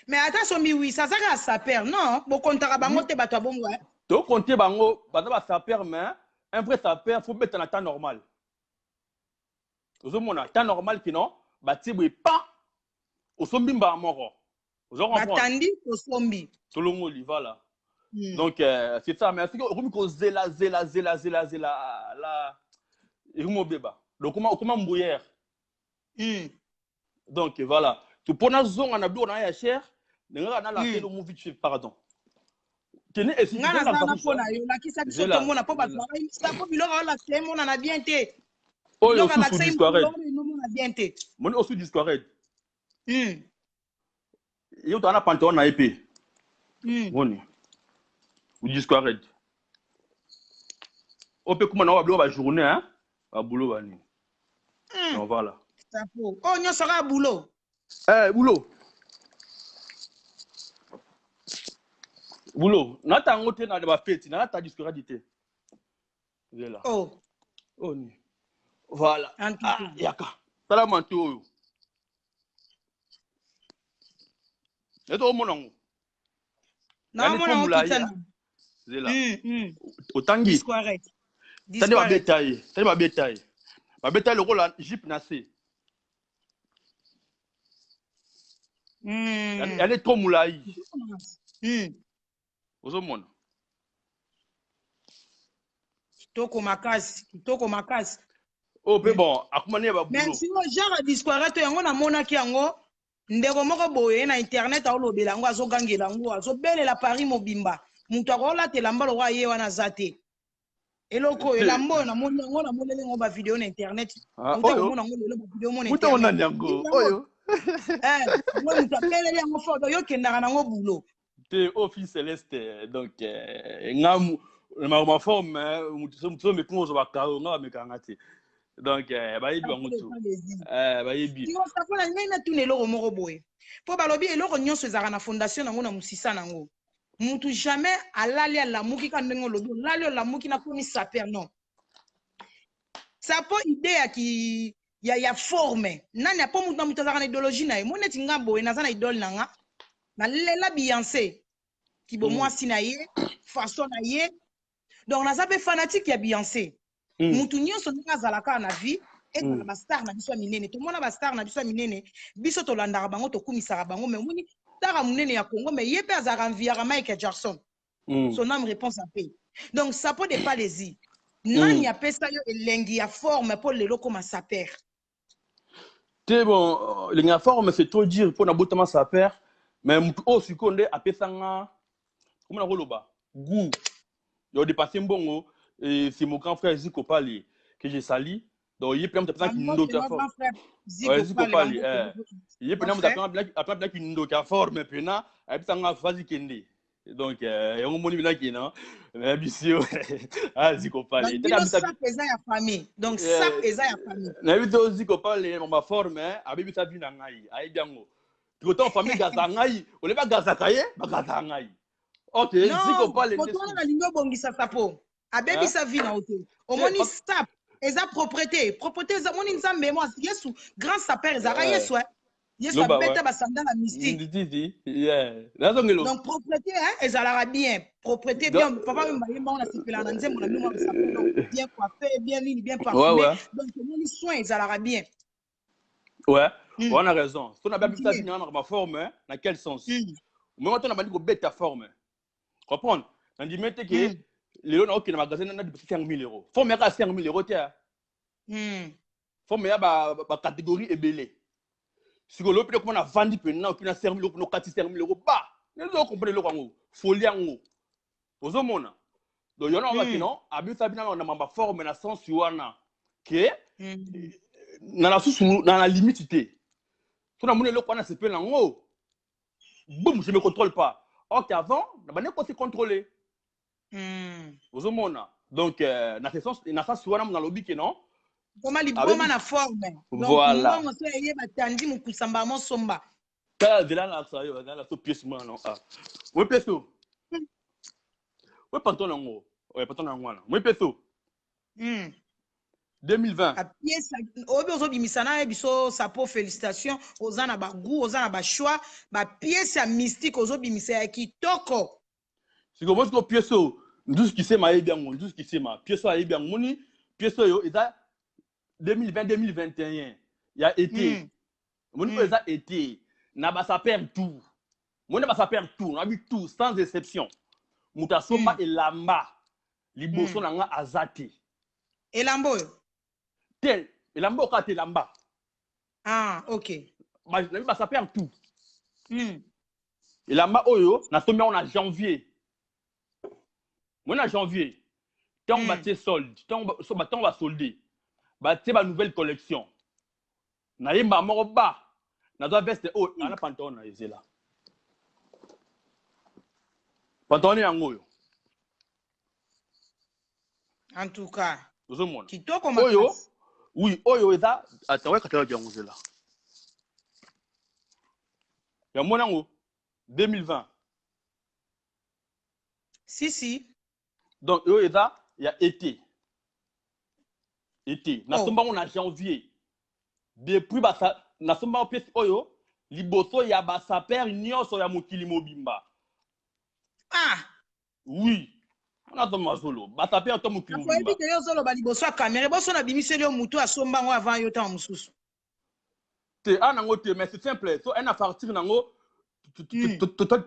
Mais ata sombi 800, aza kaka sapeur, non? Bokontaka bango te, bato ya bongo? Tokonte bango, baza basapeur, mais un vrai sapeur faut beta na temps normal. Ozomona temps normal kino batie boye pa osombi mbala moko. Ozo comprendre? Batandi, tosombi. Tolongoli, voilà. Donc c'est ça. Mais soki okomi kozela, zela, zela, zela, zela, la ekomi obeba, donc okoma mbuyere. Donc voilà, to mpo nazonga na biloko na ya cher, ndenge nalaka elongo vite fait, pardon. Kende. Nga naza na mpo na yo, lakisa biso tomona, mpo bato babayebisa mpo biloko aolakisa emonana bien te. Oyo susu Discored. Emonana bien te. Moni osu Discored. Ye toza na pantalon na ye mpe. Moni Discored oyo mpe kuma na babiloko bajournée, hein, babulo banini. Donc voilà. Oyo nyonso kaka boulot. Eh, boulot, boulot. Nata yango te na bafeti, nalata Discored te. Zela. Oh. Oh, ni voilà. Ah, yaka tala manteau oyo ete omona yango. Naomona yango kita. Zela. Otangi tande, babeta ye, tande babeta ye, babeta ye lokola jupe na se. Yane trop molai. Ozomona? Kitoko makasi, kitoko makasi. Oyo mpe bon, akoma ne ya babulo. Mais siko genre Discored yango, namonaki yango, ndeko moko boye na internet aolobela yango, azogangela yango, azobelela Paris mobimba, moto akoolata elamba lokwa ye wana aza te. Eloko oyo, elamba oyo, namoni yango, namoneli yango bavideo na internet. Moto akomona yango lelo, bavideo mona. Internet yango oyo. Moto abeleli yango fort, yo okendaka nango boulot. Te, oyo fille Céleste. Donc nga ma forme, moto mekunga ozwa bakaro, nga bamekanga te. Donc bayebi bango tu, bayebi. Sakola ngai, natuna eloko moko boye, mpo balobi eloko nyonso ezalaka na fondation nango, na mosisa nango. Mutu jamais alali alamuki ka ndenge olobi, olali olamuki, nakomi sapeur, non. Sapo, idée ya ki ya forme nani? Apo mutu na mutu azalaka na idéologie na ye. Mo neti nga boye, naza na idole na nga, nalela Beyoncé, kibo mwasi na ye, façon na ye. Donc naza mpe fanatique ya Beyoncé. Mutu nyonso ndenge azalaka na vie, ezala bastar na biso ya minene, tomona bastar na biso ya minene, biso tolandaka bango, tokumisaka bango. Mais omoni star ya monene ya Congo, mais ye mpe azalaka enviaka Michael Jackson. Son âme repose en paix. Donc Sapo de Palezi, nani apesa yo elengi ya forme mpo lelo koma sapeur? Te, bon, elengi ya forme, c'est trop dire, mpo nabotama sapeur. Mais motu oyo sikoyo nde apesanga, komona koloba, goût ya odépenser mbongo, et c'est mon grand frère Ziko Pali, que je salue. Donc ye mpena moto apesaki ndoki ya forme. Ziko Pali, ye mpena moto apesaki ndoki ya forme mpena, ayebisanga fazi kende. Donc yango moni mpena na nayebisi yo, Ziko Pali. Sap eza ya famille, donc sap eza ya famille. Nayebi te, Ziko Pali, mama forme abebisa vie na ngai, ayebi yango. Kotango famille gaza ngai, ole bagazaka ye, bagazaka ngai. Ok, Ziko Pali. Moto wana nalingi obongisa, Sapo abebisa vie na yo te. Omoni, sap eza propreté, propreté eza, omoni, Nzambe mo Yesu, grand sapeur ezalaka Yesu. Yesu abeta basandala mystique. Donc propreté ezalaka bien, propreté bien. Papa oyo bayemba ngo, nasepelaka na nzembo na bino sapeur. Donc bien coiffé, bien nini, bien parfumé. Donc omoni, soin ezalaka bien. Ouais, on a raison. So na babisa vie na ma forme, na quel sens? Moi to na bandi kobeta forme. Comprendre? Nandimi te ke lelo naokende magasin na dépenser 5000 euros. Forme yaka 5000 euros te. Forme ya ba ba catégorie ebele. Sikoyo lobi mpe koma navandi mpena opi na 5000 euros, okati 5000 euros ba. Nezo comprendre eloko yango. Folie yango. Ozomona? Donc yona mm. Non, abisa bina na mamba forme na sens wana ke na la susu na la limite te. So namoni eloko wana sepeli nango, boum, je me contrôle pas. Or qu'avant, na bande ko se contrôler. Ozomona? Donc na ce sens, na sens wana nalobi ke non. Koma liboma na forme. Voilà. Donc mbongo so eye, batandi mokusamba mosomba. Tala nzela na sa yo na so pièce mwana non, ah oui, pièce o, oui, pantalon yango, ouais, pantalon yango wana, oui, pièce o 2020. Apiesa oyebi ozobimisa na ye biso sapo. Félicitation, oza na bagoût, oza na bachoix, bapièce ya mystique ozobimisa ya kitoko. Sikoyo moi, sikoyo pièce oyo, ndusu kisema ayebi yango. Ndusu kisema, pièce oyo ayebi yango. Moni pièce oyo eza 2020 2021 ya été. Moni oyo eza été na basapeurs tout. Moni na basapeurs tout, nabi tout sans exception, moto asomba elamba liboso na nga aza te. Elamba oyo? Te, elamba oyo kaka te, elamba. Ah, ok. Nabi basapeurs tout. Elamba oyo nasombi yango na janvier. Moi na janvier, ntango batie solde, ntango basolde, batie banouvelle collection, nayemba moko ba nazwa veste oyo ana pantalon na ezela pantalon yango oyo. En tout cas Ozomona? kitoko Oyo makasi. Oui, oyo eza, ata oyo catalogue yango, zela yamona yango 2020. Si si. Donc oyo eza ya été, été nasomba yango na janvier. Depuis nasomba yango, pièce oyo, liboso ya basapeurs nyonso ya mokili mobimba. Ah. Oui, nazomba mazolo basapeurs to mokili mobimba. Nakoyebi te, yo ozoloba liboso ya caméra, boso na bimiseli yo motu asomba yango avant yo ntango mosusu. Te, a nango te, mais c'est simple, so ena fartir nango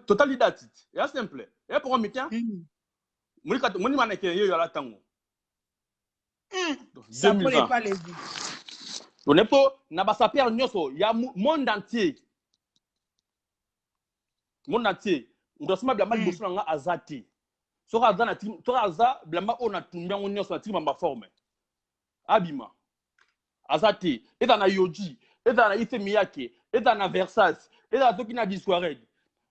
totali date, eza simple, eya poko mitin. Moni maneke ye yo ala ntango. Sapole epa levi. One mpo na basapeurs nyonso ya monde entier, monde entier, moto asomba bilamba liboso na nga aza te. Soki aza na, soki aza bilamba oyo natumbi yango nyonso, natiki mamba forme abima, aza te. Ezala na Yohji, ezala na Issey Miyake, ezala na Versace, ezala soki na Dsquared,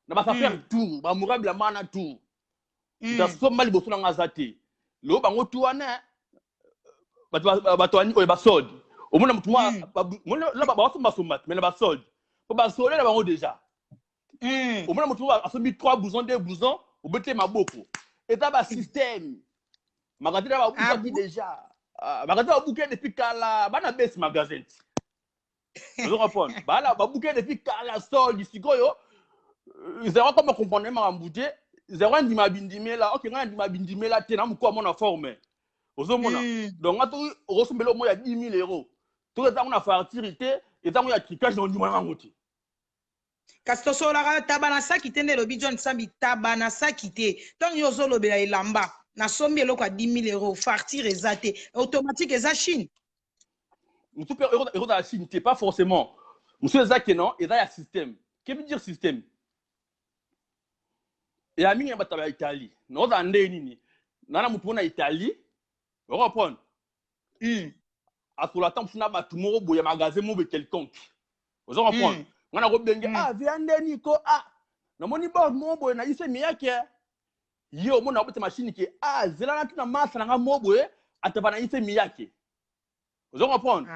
na basapeurs tout bamura bilamba wana tout, moto asomba liboso na nga aza te. Lelo bango tu wana bato oyo basolde, omona motu mwa basombasomba te, mais na basolde po basolde na bango déjà. Omona motu moko asombi 3 blouson, 2 blouson, obete maboko. Eza basystème, magasin na babukaki déjà. Magasin babuke depuis kala, bana besi magasin ti ozo comprendre, bala babuke depuis kala solde. Sikoyo zero koma comprendre makambo te, zero andima bindimela. Ok, ngai andima bindimela te na mokuwa mona forme, ozomona? Donc nga soki okosombela omo ya 10 000 euros, soki eza yango na fartire te, eza yango ya trucage, na ondima yango te. Kasi tosololaka taba na saki te nde elobi John Sambi, taba na saki te. Ntango yo ozolobela elamba, nasombi eloko ya 10 000 euros, fartire eza te, automatique eza Chine. Mosusu mpe ekozala Chine te, pas forcément. Mosusu eza ke non, eza ya système. Que veut dire système? Ya mingi na bato ya Italie, naozala ndenge nini na motu moko na Italie, ocomprendre? Asola ata mosusu na bato moko boye ya magasin moko boye quelconque, oza comprendre? Nga nakobenge ah, via ndeni ko, ah, namoni bord moko boye na Issey Miyake. Ye omona obeta machine ke ah, zela na tuna masa na nga moko boye ataba na Issey Miyake, oza comprendre?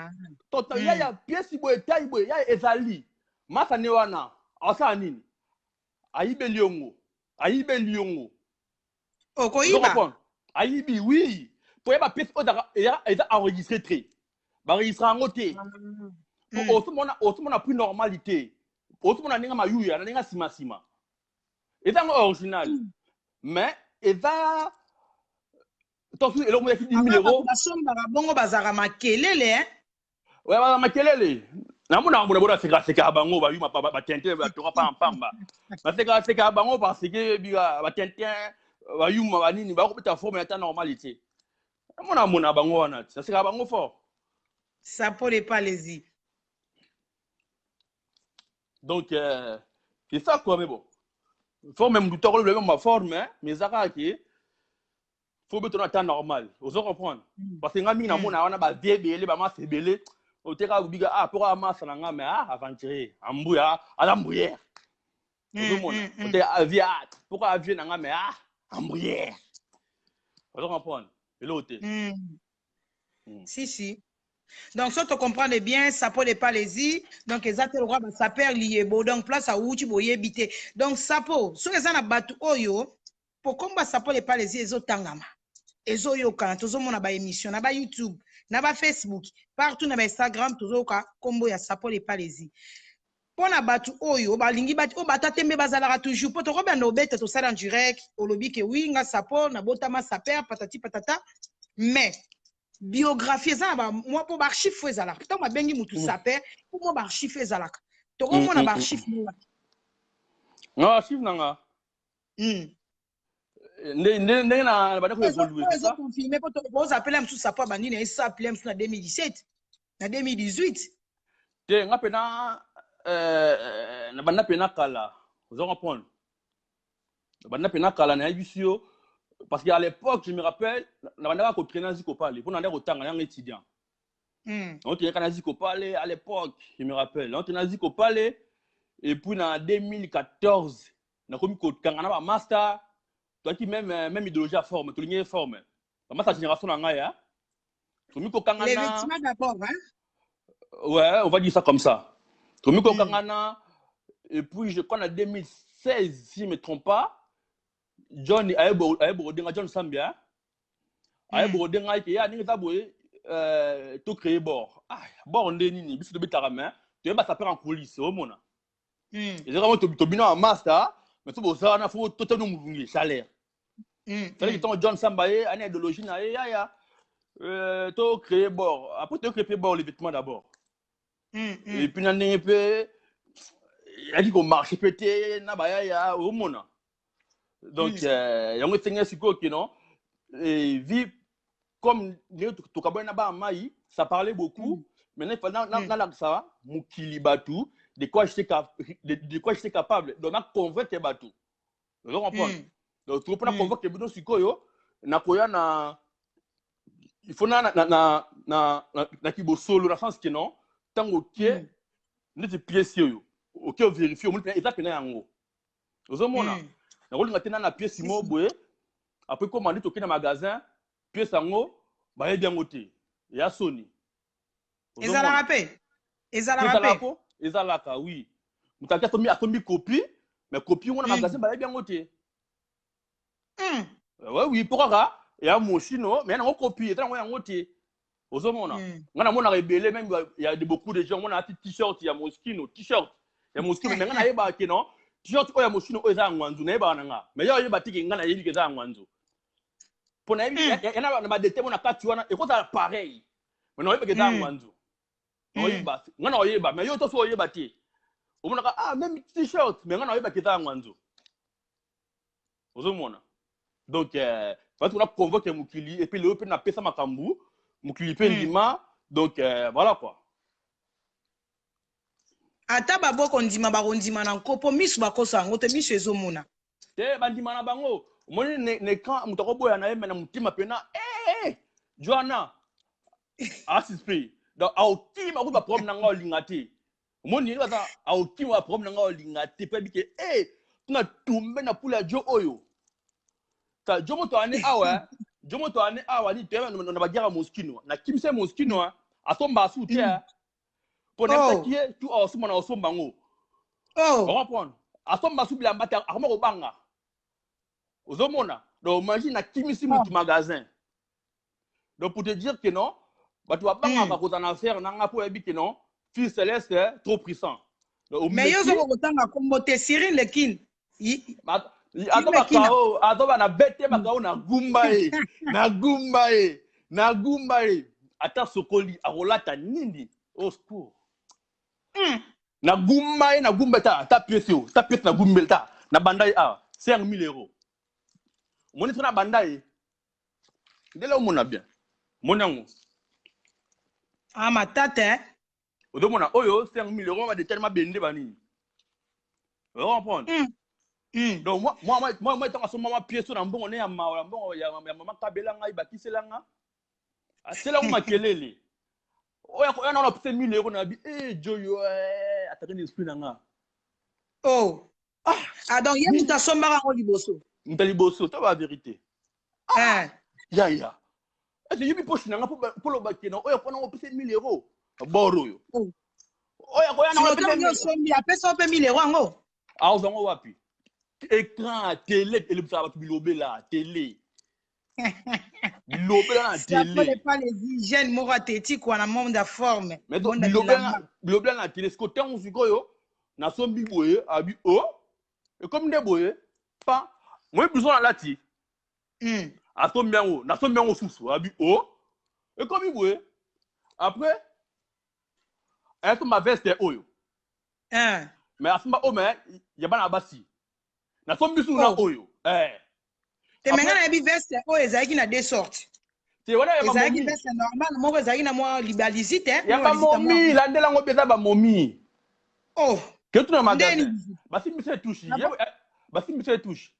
Tota ya ya pièce boye, tai boye ya ezali masa ne wana asala nini? Ayibeli yongo, ayibeli yongo. Okoyiba. Ayibi, oui, po yeba pièce oyo eza enregistré te, baenregistre yango te. Osomona prix normal te, osomona ndenge mayuya na ndenge nsima-nsima. Eza yango original, mais eza tosu eloko moko yaki 10 000 euros. Basombaka bongo, bazalaka makelele. Ouais, bazala makelele. Namonaka mona bona sekasekaka bango bayuma batintin batoka pampamba, basekasekaka bango parce que bika batintin bayuma banini bakobeta forme ata normale te. Namona mona bango wana ti nasekaka bango fort. Sapo le palezi. Donc c'est ça quoi. Mais bon, forme mutu akoloba ma forme, mais eza kaka ke faut betona temps normal, ozo comprendre? Parce que nga mingi namona wana bavie ebele, bamasa ebele, oteka kobika ah poko amasa na nga, mais ah aventurier ambuya aza mbuyere, ozomona? Oteka avie ah poko avie na nga, mais ah embrouillère, ozo comprendre? Eloko te. Si si, donc so tocomprendre bien, Sapo de Palezi, donc eza te lokwa basaper liyebo, donc place awuti boyebi te. Donc Sapo, soki eza na bato oyo po komba Sapo de Palezi ezotangama, ezoyokana, tozomona baémission na baYouTube, na baFacebook, partout, na baInstagram, tozoyoka nkombo ya Sapo de Palezi. Mpo na bato oyo balingi oyo bata tembe bazalaka toujours, mpo tokobanda obeta, tosala en direct, olobi ke wi, nga Sapo nabotama saper patati patata, mais biographie eza na bamwa, mpo baarchive fo ezalaka. Ntango babengi mutu saper, mpo mwa baarchive ezalaka, tokomona baarchive mo wapi? Nga archive na nga ndenge na banda koévolue. Ezoconfirme mpo ozapela mosusu Sapo abandi na esapele mosusu na 2017, na 2018. Te, nga mpena na banda mpena kala, oza comprendre? Na banda mpena kala, nayebisi yo, parce que à l'époque, je me rappelle, na bandaka kotraîner na Zikopale mpo na nda kotanga yanga étudiant. Naotraînaka na Zikopale à l'époque, je me rappelle, naotraîner na Zikopale. Et puis na 2014 nakomi kokanga na bamaster, toyaki même idéologie ya forme, tolingi ye forme, bamaster génération na ngai ya tokomi kokangana. Les vêtements d'abord, hein? Ouais, on va dire ça comme ça, tokomi kokangana. Et puis je crois na 2016, si je me trompe pas, John aye bokodenga, John Sambia aye bokodenga eke ya ndenge eza boye, tocréer bord. Ah, bord nde nini? Biso tobetaka, mais toyeba saper en coulisse, omona? Ezalaka mo tobina ya master, mais so boza wana fo totano molungi salaire. C'est-à-dire ntango John Samba ye ani idéologie na ye yaya tocréer bord, après tocréer mpe bord les vêtements d'abord. Et puis na ndenge mpe eyaki komarche mpe te na bayaya, omona? Donc yango esengeli sikoyo ke non, vi comme ndenge tokabwani na bana mai, ça parlait beaucoup. Maintenant il fallait nalakisa mokili bato de quoi j'étais capable, donc na convaincre bato, ozo comprendre? Donc toko mpona convaincre bino sikoyo, nakoya na il faut na kibosolo, na sens ke non, ntango okie neti pièce oyo, oke ovérifie, omoni eza pena yango, ozomona? Nakolinga te na pièce moko boye, après koma nde toke na magasin, pièce yango bayebi yango te, ya soni. Ezalaka mpe, ezalaka mpe. Po ezalaka, oui, moto aki asombi copie, mais copie ngo na magasin bayebi yango te. Oui, po kaka ya Moschino, mais yango copie eza yango yango te, ozomona? Nga namonaka ebele, même ya de beaucoup de gens, omona ati t-shirt ya Moschino, t-shirt ya Moschino, mais nga nayebaka ke non, t-shirt oyo ya Moschino oyo eza ya Ngwanzu, nayebaka na nga, mais yo oyeba te ke nga nayebi ke eza ya Ngwanzu, mpo nayebi na badete mo na kati wana ekozala pareil, mais naoyebaka eza ya Ngwanzu. Naoyeba, nga naoyeba, mais yo to so oyeba te, omonaka ah même t-shirt, mais nga naoyebaka eza ya Ngwanzu, ozomona? Donc bati kuna convoque mokili, et puis lelo mpe napesa makambo mokili mpe ndima. Donc voilà quoi. Ata baboko ndima, bakondima na nko, mpo miso bakosa yango te, miso ezomona. Te, bandima na bango, omoni na écran moto akoboya na ye, me na motema mpena jwana asuspect. Donc aokima kutu baproblème na nga olinga te, omoni? Baza aokima baproblème na nga olinga te, mpo yebi ke tuna tumbe na pula jo oyo ta jo moto ane awa, jo moto ane awa ni toyeba na baguerre ya Moschino, nakimisa Moschino, asomba asu te, mpo nayebisaki ye tu aosomba na osomba yango. Ocomprendre? Asomba su bilamba te, akoma kobanga, ozomona? Donc imagine, nakimisi mutu magasin. Donc pour te dire que non, bato babangaka kozala na affaire na nga, mpo oyebi ke non, fils céleste trop puissant. Mais yo ozoko kotanga kombo te, Cyril Lekin. Ata bakao, ata bana bete bakao, na gumba ye, na gumba ye, na gumba ye, ata sokoli akolata nini, au secours. Nagumba ye, nagumba ta ta pièce oyo, ta pièce nagumbeli ta na banda ye awa 5000 euros. Omoni so na banda ye ndele omona bien, omoni yango. Ah, matata, eh? Ozomona oyo 5000 euros, badetale mabende banini, ozo comprendre? Donc moi moi moi moi ntango asomba mwa pièce oyo na mbongo ne ya mawa, ya mbongo ya mama kabela ngai, bakisela nga, asela ngo makelele oyo akoya na pese 1000 euros na bi eh joyo eh atake na esprit na nga. Oh. Ah. Ah, donc ye moto asombaka yango liboso? Moto ya liboso to ba vérité. Ah. Ya ya ese yebi poche na nga mpo loba ke na oyo akona ngo pese 1000 euros bor oyo. Oh. Oyo akoya na ngo Sikoyo ntango osombi, apesa yo mpe 1000 euros yango? Aozwa ngo wapi? Écran télé elebisaka bato bilobela télé, bilobela na télé. Pas les hygiènes moko ateti kwa na monde ya forme. Mais donc Monde ya bilamba. Bilobela na télé. Siko ntango sikoyo nasombi boye, abi o ekomi nde boye pa moye biso nalati. Asombi yango, nasombi yango susu, abi o ekomi boye. Après ayasomba veste oyo. Mais asomba oyo, mais ya bana basi, nasombi susu na oyo eh. Te, me ngai nayebi veste oyo ezalaki na deux sortes. Te, wana ya Ezalaki bamomi. veste normale moko ezalaki na mwa libalizi te. Ya mwa balizite. Bamomi, landela yango mpe, eza bamomi. Oh. Ke tuna Ndeni. magasin, basimbi biso etouche. Ah bon? Basimbi biso etouche,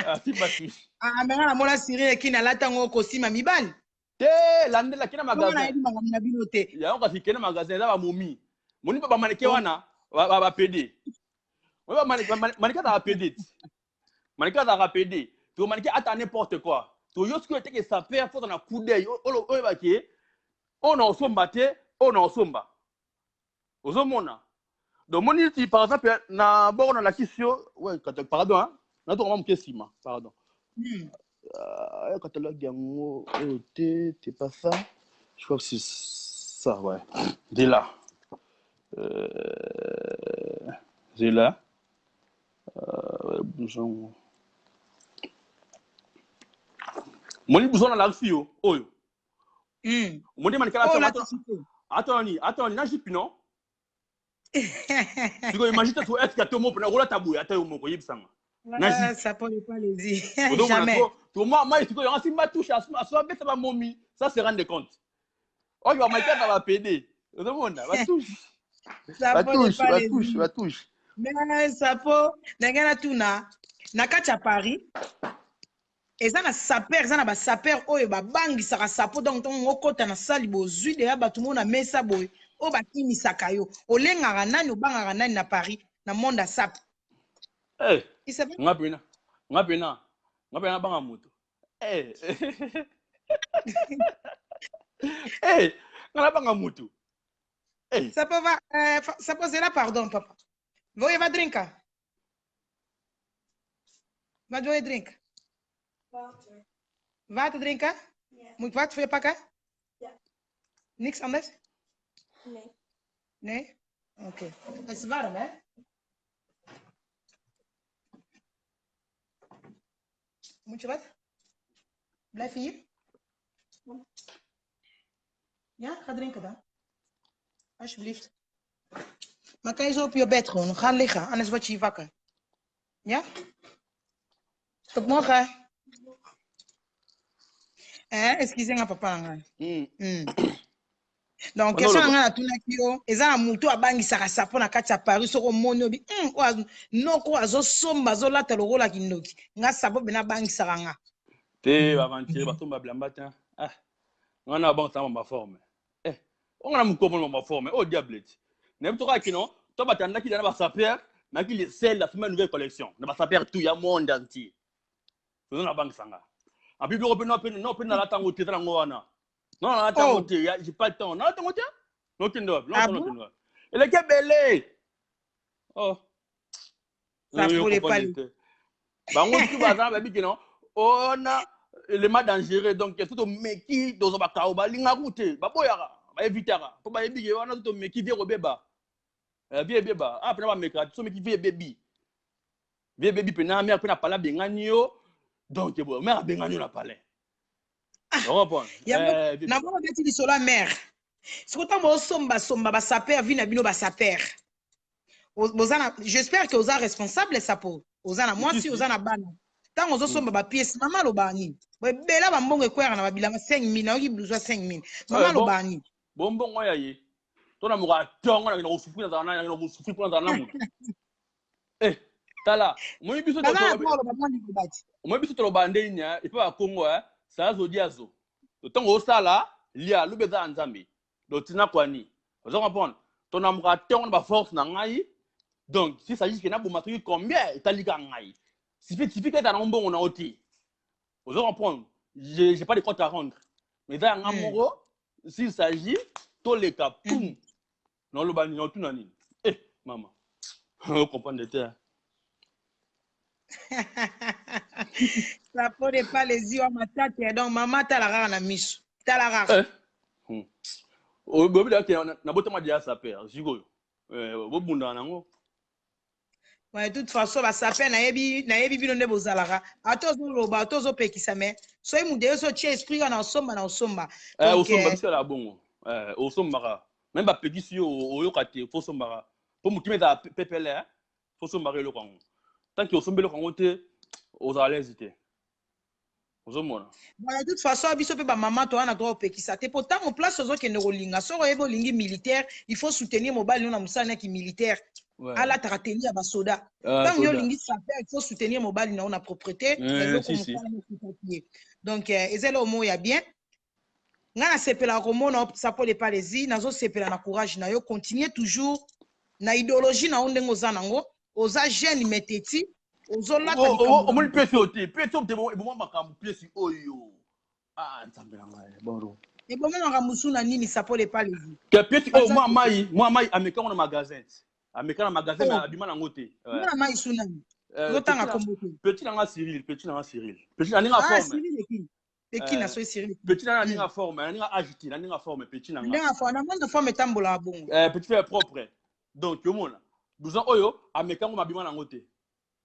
asimba touche. Ah, me ngai namona Cyril Ekini alata yango kosima mibali. Te, landela, kena Bongo magasin. nayebi makambo na bino te. Yango kasi kende magasin, eza bamomi. Moni mpe bamaneke Oh. wana bapede. Maneke azalaka pede ti, maneke azalaka pede to maneke ata n'importe quoi. To yo sikoyo eteke saper fota na coup d'œil oyo oyebake oyo na osomba te, oyo na osomba, ozomona. Donc moni ti par exemple na boko nalakisi yo, ouais, pardon hein, natokama moke nsima, pardon. Catalogue yango oyo te, c'est pas ça, je crois que c'est ça, ouais, de là, j'ai là, bouson, moni bouson nalakisi yo oyo. Moni manikala. Oyo olati sikoyo. Atoni atoni na jupe non. Sikoyo imagine te, est ce que ata yo moko mpena okolata boye? Ata yo moko oyebisanga na Ah, jupe. ça peut pas les dire. Ozomona? Jamais. To moi moi sikoyo yango asimba touche, aso abeta bamomi ça se rendre compte oyo bamaki ata bapede, ozomona batouche. Ça peut Batouche. pas les Batouche. dire. Batouche. Mais sapo, ndenge natuna, na kati ya Paris eza na saper, eza na basaper oyo babangisaka sapo. Donc ntango okota na sali, bozwi deya bato mo na mesa boye oyo bakimisaka yo, olengaka nani, obangaka nani na Paris, na monde ya sape? Eh, Isabelle? Nga mpena nabanga moto. Eh. Eh, nga nabanga moto. Eh. Sapo va, sapo zela, pardon papa. Wil je wat drinken? Wat wil je drinken? Water. Water drinken? Ja. Moet ik water voor je pakken? Ja. Niks anders? Nee. Nee? Oké. Het is warm, hè? Moet je wat? Blijf hier. Ja, ga drinken dan. Alsjeblieft. Maar kan je zo op je bed gewoon gaan liggen, anders word je hier wakker. Ja? Tot morgen. Eh, excusez nga papa na ngai. Donc, question na ngai natunaki yo, eza na motu abangisaka sapo na kati ya Paris? Soki omoni obi oyo noko azosomba, azolata lokola kindoki, nga sapo pena abangisaka nga. Te, baventure basomba bilamba te. Ah, nga na bangisaka baforme. Eh, onga na mokomo na baforme oyo diable ti nayebi toka kino to batandaki na basaper naki le sel asomba nouvelle collection na basaper tout ya monde entier, toza na bangisanga api biloko mpe no mpe no mpe nalata yango te, eza nango wana. Non, nalata yango Oh. te, j'ai pas le temps, nalata yango te, nokende wapi? Ah nokende bon? wapi? Eleki ebele, oh. Ça Oyo faut les comprendre te. Bango tu baza babi ke non, ona élément dangereux, donc soki tomeki tozwa bakao, balingaka te, baboyaka, baevitaka mpo bayebi ke wana soki tomeki vie kobeba. Vie ebeba. Ah, mpena bamekaka te. Someki, vie ebebi, vie ebebi mpena. Mare mpe na palais abengani yo, donc boye mare abengani yo na palais, ocomprendre? Yango namona obeti lisolo ya mare. Sikoyo ntango bosombasomba basaper vi na bino basaper boza na, j'espère que oza responsable sapo, oza na mwasi, oza na bana. Ntango ozosomba bapièce, mama alobaka nini? Ebela bambongo ekweyaka na babilanga 5000, nayoki blouson 5000, mama alobaka nini? Bombongo ya ye to na moko atongo na kosufri, nazala na kosufri mpo nazala na moto. Eh, tala, omoni biso, omoni biso toloba nde nini epe bakongo sala zodiazo. Ntango osala lia lobi eza ya Nzambe. Donc tina kwani oza comprendre, tonamuka ntongo na baforce na ngai. Donc si s'agit ke naboma soki combien, etalika ngai. Suffit keta nango mbongo na yo te, oza comprendre? J'ai pas de compte à rendre, mais eza yanga moko. S'il s'agit toleka pum, naoloba nini, naotuna nini? Eh mama, ocomprendre te. Ça peut ne pas les yeux matata. Donc mama tala kaka na miso, tala kaka. Eh. Oyebi ke nabotama deya saper, sikoyo bobundaka nango. Ouais, de toute façon basaper, nayebi, nayebi bino nde bozalaka. Ata ozoloba, ata ozopekisa, mais soki mutu so otie esprit kaka na osomba, na osomba. Osomba, biso ya bongo osombaka. Même bapekisi yo, oyoka te, fo osombaka, mpo mokimi ezala pepele. Fo osombaka eloko yango. Tant que osombi eloko yango te, ozala l'aise te, ozomona. Bon, de toute façon biso mpe bamama to wana toopekisa te, mpo ntango place ozokende kolinga, soki oyebi olingi militaire, il faut soutenir mobali no na mosala naki militaire, alataka tenue ya basoda. Ntango yo olingi saper, il faut soutenir mobali na yo na propreté, eloko mosala mokutaki ye. Donc eza eloko moko ya bien. Ngai nasepelaka komona Sapo le Palesi, nazosepela na courage na yo. Continue toujours na idéologie na yo ndenge oza nango. Oza jeune mais teti ozolata. Omoni pièce oyo te, pièce oyo te, eboma makambo pièce oyo. Ah, Nzambe na ngai, bonjour. Eboma makambo su na nini, Sapo le Palesi? Ke pièce oyo, mwa mai amekango na magasin, ameka na magasin, mais abima nango te. Mwana mai su nani? Ozotanga kombo te. Petit nanga Cyril, petit nanga Cyril, petit na ndenge forme. Eki na so Cyril. Petit nanga, ndenge forme, na ndenge age te, na ndenge forme, petit nanga. Ndenge forme, na ndenge forme etambolaka bongo. Petit frère propre. Donc yomona blouson oyo, amekango, mabima nango te,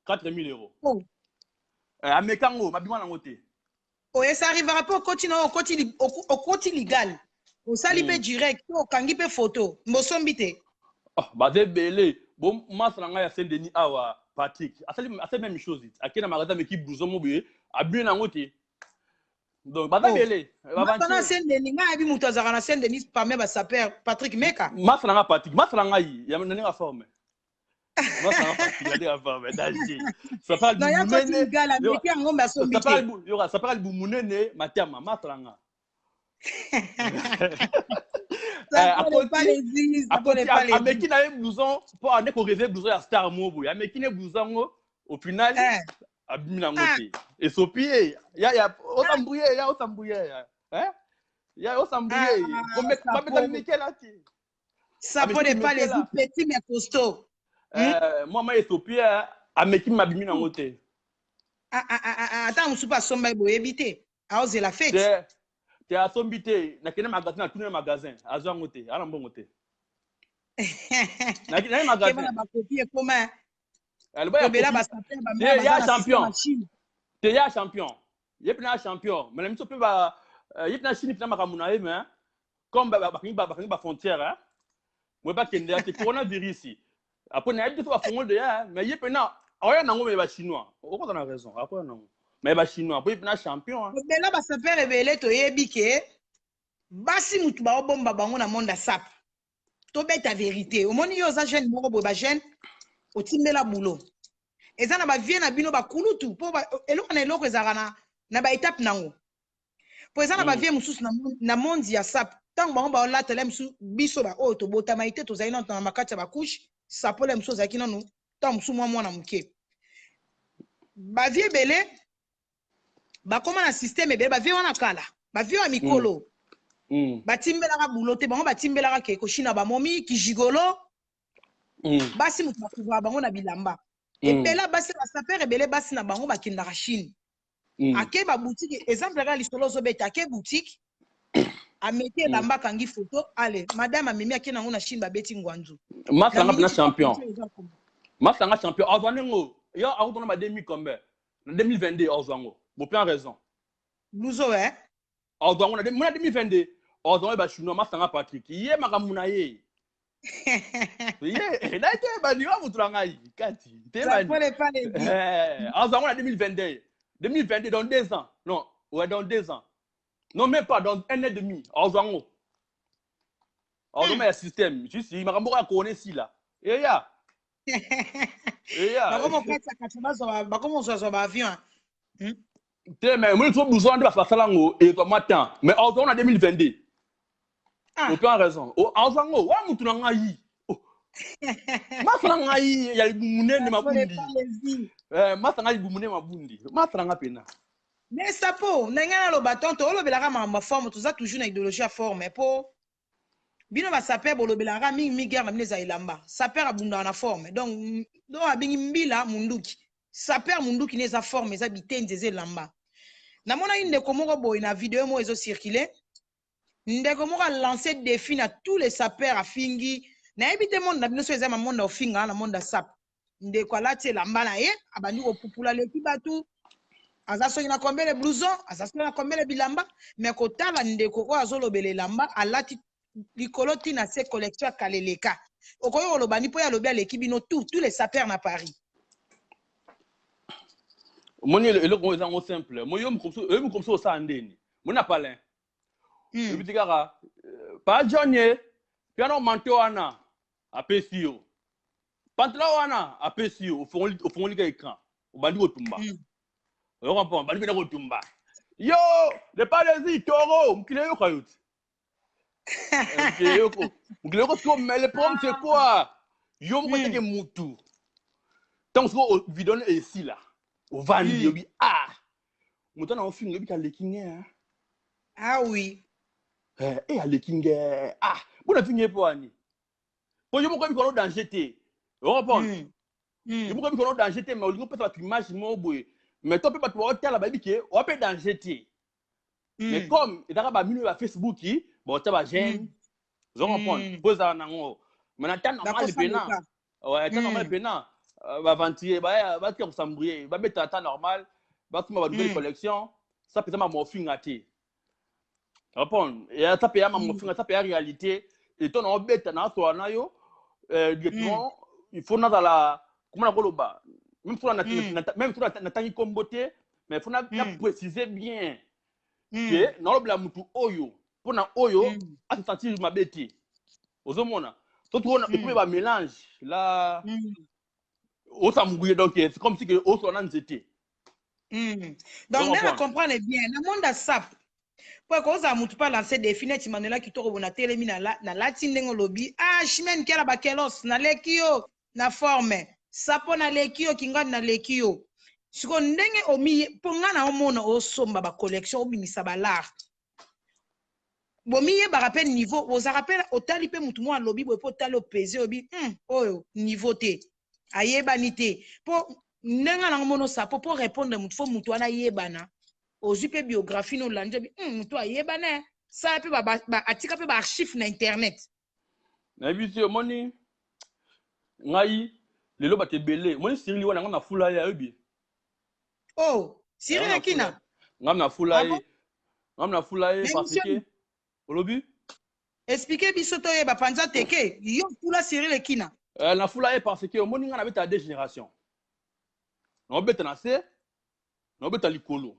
4000 euros. Oh. Amekango, mabima nango te. Oyo esa arrivaka mpe okoti na okoti, okoti legal, osali mpe direct to okangi mpe photo, mbosombi te. Oh, baza ebele. Bo masa na ngai ya Saint Denis awa, Patrick, asali même chose, akei na magasin, ameki blouson mo boye, abimi nango te. Donc baza ebele. Masa na Saint Denis, ngai ayebi moto azalaka na Saint Denis parmi basaper, Patrick Meka. Masa na ngai Patrick, masa na ngai na ndenge forme, masa na Patrick na ndenge forme danger. Ameki yango mbe asombi te. Yoka, sapaka libu munene matama, masa na nga. Ameki na ye blouson mpo ande korêver blouson ya star mo boye, ameki ne blouson yango, au final abimi nango te, esopi ye. Ya osambuye, ya osambuye, ya osambuye, babeta mikela te. Sapo de pas les petit mais costaud. Mwa mai esopi ye, ameki, mabimi nango te. Ata mosusu mpe asomba ye, boyebi te, aozela fete. Te te, asombi te. Nakende magasin, natuni na magasin, azwa yango te, ana mbongo te. Naye magasin. Bakopi ekoma. Ya champion te, ya champion ye mpena, ya champion. Mais na biso mpe, ye mpena Chine mpena makambo na ye, mais comme bakangi bafrontière, moye bakende ya te, coronavirus. Après nayebi te so bafongoli deya, mais ye mpena aoya nango. Mais bachinois, okoza na raison, akoya nango, mais bachinois po ye mpena champion. Ebela basaper ebele, toyebi ke basi mutu baobomba bango na monde ya sape. Tobeta vérité, omoni yo oza jeune moko boye, bajeune otimbela boulot, eza na bavie na bino bakulutu, mpo eloko na eloko ezalaka na baétape nango, mpo eza na bavie mosusu na monde ya sape. Ntango bango baolatela mosusu, biso baoyo tobotamai te, tozali nano na makati ya bacouche. Sapole mosusu ozalaki nanu ntango mosusu mwa mwana moke. Bavie ebele bakóma na système ebele. Bavie wana kala, bavie ya mikolo batimbelaka boulot te. Bango batimbelaka ke koshina bamomi kijigolo. Basi moto bakuvaka bango na bilamba. Ebele basi basaper, ebele basi na bango bakendaka Chine. Ake baboutique, exemple kaka lisolo ozobeta, ake boutique, ameki elamba, akangi photo, ale madame amemi, ake nango na Chine, babeti ngwanzu. Masanga mpena champion, masanga champion azwa ndenge yo akotona ba 2000 combien na 2022, azwa yango bope en raison. Blouson, eh? Azwa yango na 2022. Ozongo ba chinois masanga Patrick. Ye makambo na ye. Ye na te ba niwa mutu na ngai kati. Te ba. Eh, ozongo na 2022. 2022 dans 2 ans. Non, ouais dans 2 ans. Non même pas dans un an et demi. Ozongo. Ozongo ya système. Juste makambo ya corona esila. Eya. Eya. Bakoma kokatisa kati bazwa bakoma kozwa ba avion. Te mais moi faut besoin de basala ngo et toi moi temps. Mais ozongo na 2022. Ah. Ope en raison. Ozongo wa mutu na ngai. Oh. Masa na ngai ya libumu nene mabundi. Eh, masa ngai libumu nene mabundi. Masa na ngai pena. Mais sapo na ngai naloba tonto olobelaka makambo ya forme, toza toujours na idéologie ya forme, mpo bino basapeurs bolobelaka mingi mingi, guerre na bino eza elamba. Sapeur abundaka na forme, donc donc abengi mbila munduki, sapeur munduki ne eza forme, eza bitenzi, eza elamba. Namonaki ndeko moko boye na video moko ezocircule, ndeko moko alance défi na tous les sapeurs, afingi. Nayebi te monde na bino so eza mamonde ofinga na monde ya sape. Ndeko alati elamba na ye, abandi kopupula, leki bato, aza soki na combien de blouson, aza soki na combien de bilamba. Mais kotala ndeko oyo azolobela elamba alati likolo ntina se collection ya kaleleka, okoki koloba ni mpo ye alobi aleki bino tous les sapeurs na Paris. Omoni eloko oyo eza ngo simple. Mo yo mokomoso, oyebi mokomoso osala ndeni moni na palin. Oyebi te kaka pa John ye piano manteau wana apesi yo, pantalon wana apesi yo, ofongoli ka écran, obandi kotumba. Oyo comprendre, bandi mpena kotumba yo le palesi toro, mokili eyoka yo ti. Mokili eyoko, mokili eyoko sikoyo. Mais le problème, c'est quoi? Yo moko teke mutu, ntango sikoyo video wana esila, ovandi, yobi ah, moto wana ofinga, oyebi aleki nge. Ah oui. Eh, aleki nge. Ah, bona fingi ye mpo wani, po yo moko oyebi kono danger te, ocomprendre? Yo moko oyebi kono danger te, mais olingi opesa bato image moko boye, mais to mpe bato baotala bayebi ke oa mpe danger te. Mais comme ezaka bamino ya Facebook, baotya bagene, ozo comprendre, po ezala nango. Mais na temps normal pena, ouais, temps normal pena, baaventurier batika kosambrie, babeta temps normal, bakima ba nouvelle collection, ça mpenza mamofinga te. Répondre ya ça mpe ya mamofinga, ça mpe ya réalité. Eto na obeta na asola na yo directement, il faut nazala comment nakoloba, même so même so natangi kombo te, mais faut na préciser bien ke nalobela mutu oyo mpona oyo ase sentir mabe te. Ozomona so tuona ekomi bamélange la osambuye, donc c'est comme si ke osola na nzete. Donc nde na comprendre bien, na monde ya sap, po ekozala motu mpe alance défi neti Manuela Kitoko bo natelemi, nalati ndenge olobi, ah, Chimene Kela bakelos, naleki yo na forme, sapo naleki yo, kingani naleki yo. Sikoyo ndenge omi mpo ngai na omona osomba bacollection, obimisa balare, bomiyebaka mpe niveau ozalaka mpe otali mpe motu moko alobi boye mpo otali opese oyebi oyo niveau te, ayebani te. Mpo ndenge nango mona osapo mpo répondre motu, fo motu wana ayebana, ozwi mpe biographie no, olandi obi motu ayebana, sala mpe atika mpe baarchive na internet. Nayebi te, omoni ngai lelo bato ebele, omoni Cyril wana, ngai nafula ye, ayebi. Oh, Cyril Akina. Ngai nafula ye, ngai nafula ye parce que olobi. Explique biso toyeba panza teke yo fula Cyril Ekina. Nafula ye parce que omoni ngai nabeta deux génération, naobeta na se, naobeta likolo.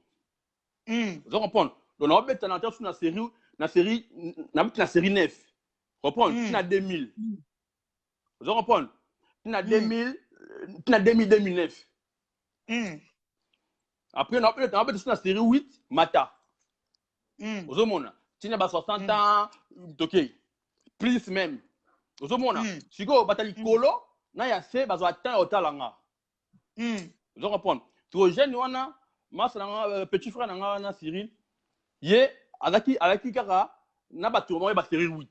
Oza comprendre? Donc naobeta na su na série, nabeti na série 9, comprendre, tina 2000. Oza comprendre? Tina 2000, tina 2000, 2009. Après naobeta su na série 8 mata. Ozomona ntina ba 60 ans tokei plus même, ozomona. Sikoyo bata likolo na ya se bazwa temps ya kotala nga. Ozo comprendre? Sikoyo jeune wana, masa na nga, petit frère na nga wana Cyril, ye azalaki kaka na bato moko ba série 8.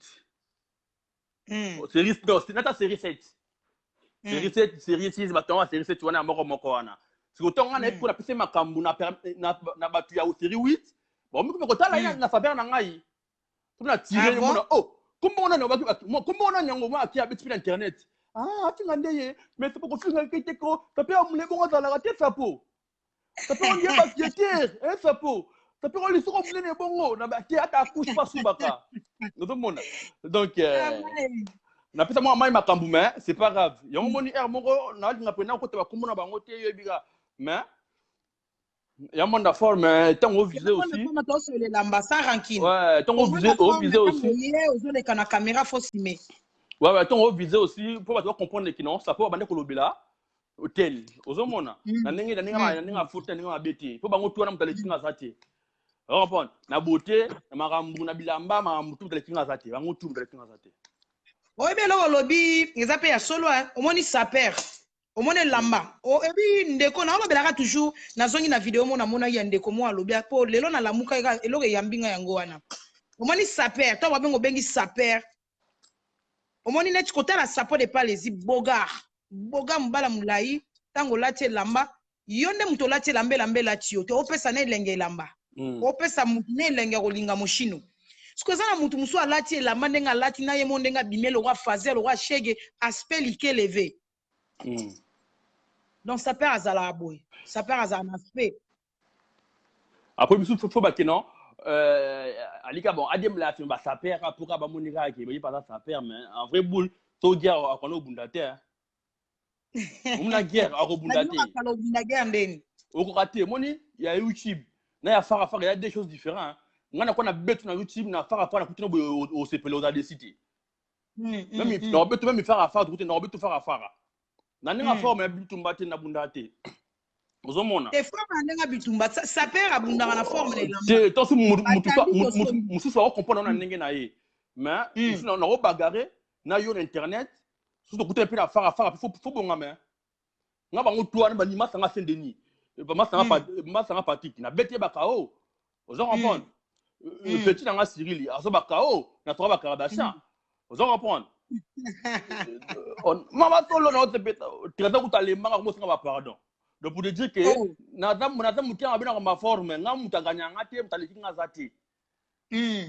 Série, non, nata série 7, série 7, série 6, bato yango ya série 7 wana ya moko moko wana. Sikoyo ntongo nga nayebi mpo napesi makambo na bato ya série 8, baomi mpe kotala ye na faveur na ngai to na tire ye mona oh, kombo nani kombo nani yango ma atie, abeti mpe na internet, ah, afinga nde ye. Mais sapo kofinga ke te ko sape ya mole bongo azalaka te, sapo sape ondie basketer e sapo sape ko lisoko monene bongo na te ata akushe mpo asubaka. Ozomona, donc napesa mwa mai makambo, mais c'est pas grave. Yango moni aire moko nalinga mpena okota bakombo na bango te, yoyebi kaka. Mais ya monde forme, ntango ovise aussi. Tosolelamba sans rancune. Ouais, ntango ovise aussi. Ye ozoleka na caméra, faut assumer. Ouais, ntango ovise aussi, mpo bato bacomprendre que non, ça po babande kolobela hotel, ozomona, na ndenge afuti, na ndenge mabe te, mpo bango tu wana moto aleki nga aza te. Ocomprendre, na beauté, na makambo na bilamba, makambo tu, moto aleki nga aza te. Bango tu, moto aleki nga aza te. Oyebi eloko olobi eza mpe ya solo. Omoni sapeur, omoni elamba, oyebi ndeko na olobelaka toujours. Nazongi na video mo namonaki ya ndeko mo alobi, mpo lelo nalamuka, eloko eyambi nga yango wana. Omoni sapeur, ntango babengi, obengi sapeur, omoni neti kotala sapo de palezi bogar boga mobala molai. Ntango olati elamba, yo nde moto olati elamba, elamba elati yo te, opesa na elenge elamba, opesa motu na elenge ya kolinga moshino. Soki eza na motu mosusu alati elamba ndenge alati na ye mo, ndenge abimi lokwa fazer, lokwa shege, aspect likeleve. Donc sapeur azalaka boye, sapeur azala na aspect. Après biso fo bake non, alika bon adembela nsima basapeur kaka mpo kaka bamoni kaka ke baye paza sapeur. Mais en vrai boule to guerre, akona obunda te. Omona guerre, akobunda te. Obunda guerre ndeni? Okoka te. Omoni ya YouTube na ya fara fara, ya deux choses différentes. Ngai nakuwa na betu na YouTube, na fara fara nakuti na boye, osepele, oza desi te. Même na betu, même fara fara tokuti na betu fara fara na ndenge forme ya bitumba te, nabunda te, ozomona. Te, forme na ndenge bitumba, sapeur abundaka na forme na elamba. Te, tosi mosusu akocomprendre na ndenge na ye, mais mosusu nakobagare na yo na internet. Soki tokutani mpe na fara fara, fo bongama nga bango tu wana bani masanga Saint Denis, masanga Patrik, nabeti ye bakao, oza comprendre. Petit na nga Cyril azo bakao na toka bakarabashan, oza comprendre. Mama solo na otepeta trésor kuta alembanga komosenga bapardon. Donc pour te dire que naza motu yanga abenaka maforme, nga moto aganyanga te, moto aleki nga aza te.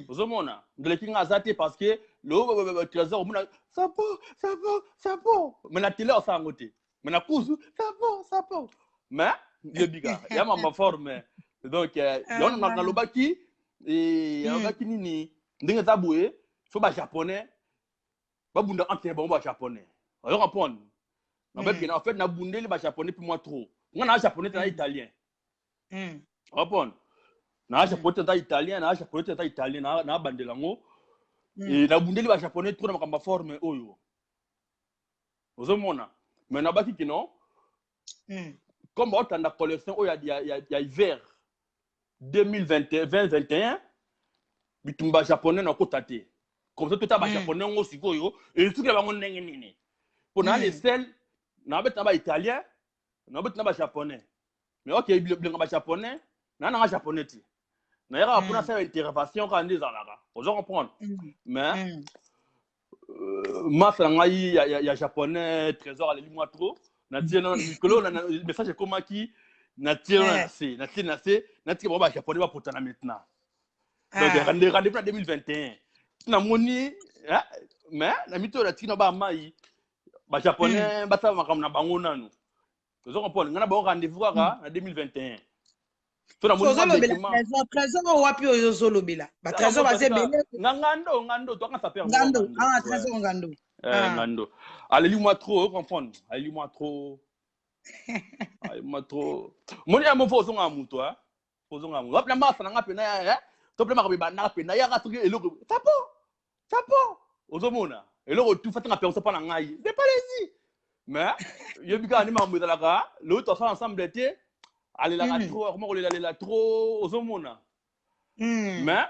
Ozomona, moto aleki nga aza te, parce que lo trésor omona sapo sapo sapo, mais na télé osala yango te, mais na kuzu sapo sapo, mais yebi kaka ya mama forme. Donc yango nalobaki, nalobaki nini, ndenge eza boye, faut bajaponais babunda entre bango. Bajaponais ozo comprendre, nabaki en fait nabundeli bajaponais mpe moi trop. Nga na japonais te, na italien, comprendre, na japonais te, naza italien, na japonais te, naza italien. Nabandela yango, nabundeli bajaponais trop na makambo ya forme oyo, ozomona. Mais nabaki kino comme baotanda collection oyo ya hiver 2021, bitumba japonais nakota te. Comme ça tota bajaponais yango sikoyo esukela bango ndenge nini, mpo na le sel nabeta na baitalien, nabeta na bajaponais. Mais ok, bilenga bajaponais naa nanga japonais te, nayakaka mpona asala intervention kaka nde ezalaka, oza comprendre. Mais masa na ngai ya japonais Trésor aleli mwa trop. Natie mikolo message ekomaki, natie na se, natie na se, natika bango bajaponais bapotana maintenant. Donc rendez-vous na 2021, namoni. Mais na mito oyo natiki na bamai bajaponais basala makambo na bango nanu, ozo comprendre. Ngai na bango rendez-vous kaka na 2021. So namoni Trésor oyo wapi oyo ozolobela? Batrésor baza ebele. Nga ngando, ngando toaka sapeur. Ngando, ah, Trésor Ngando. Ngando aleli mwa trop, o comprendre, aleli mwa trop, aleli mwa trop. Moni ya mo fo ozonga moto, ozonga moto wapi na masa na nga pena to mpe makambo ebandaka pena yaka. Soki eloko sapo sapo, ozomona eloko tu fatanga perso mpa na ngai de palezi. Mais yebi kaka nde makambo ezalaka lelo, tosala ensemble te, alelaka trop, akoma kolelalela trop, ozomona. Mais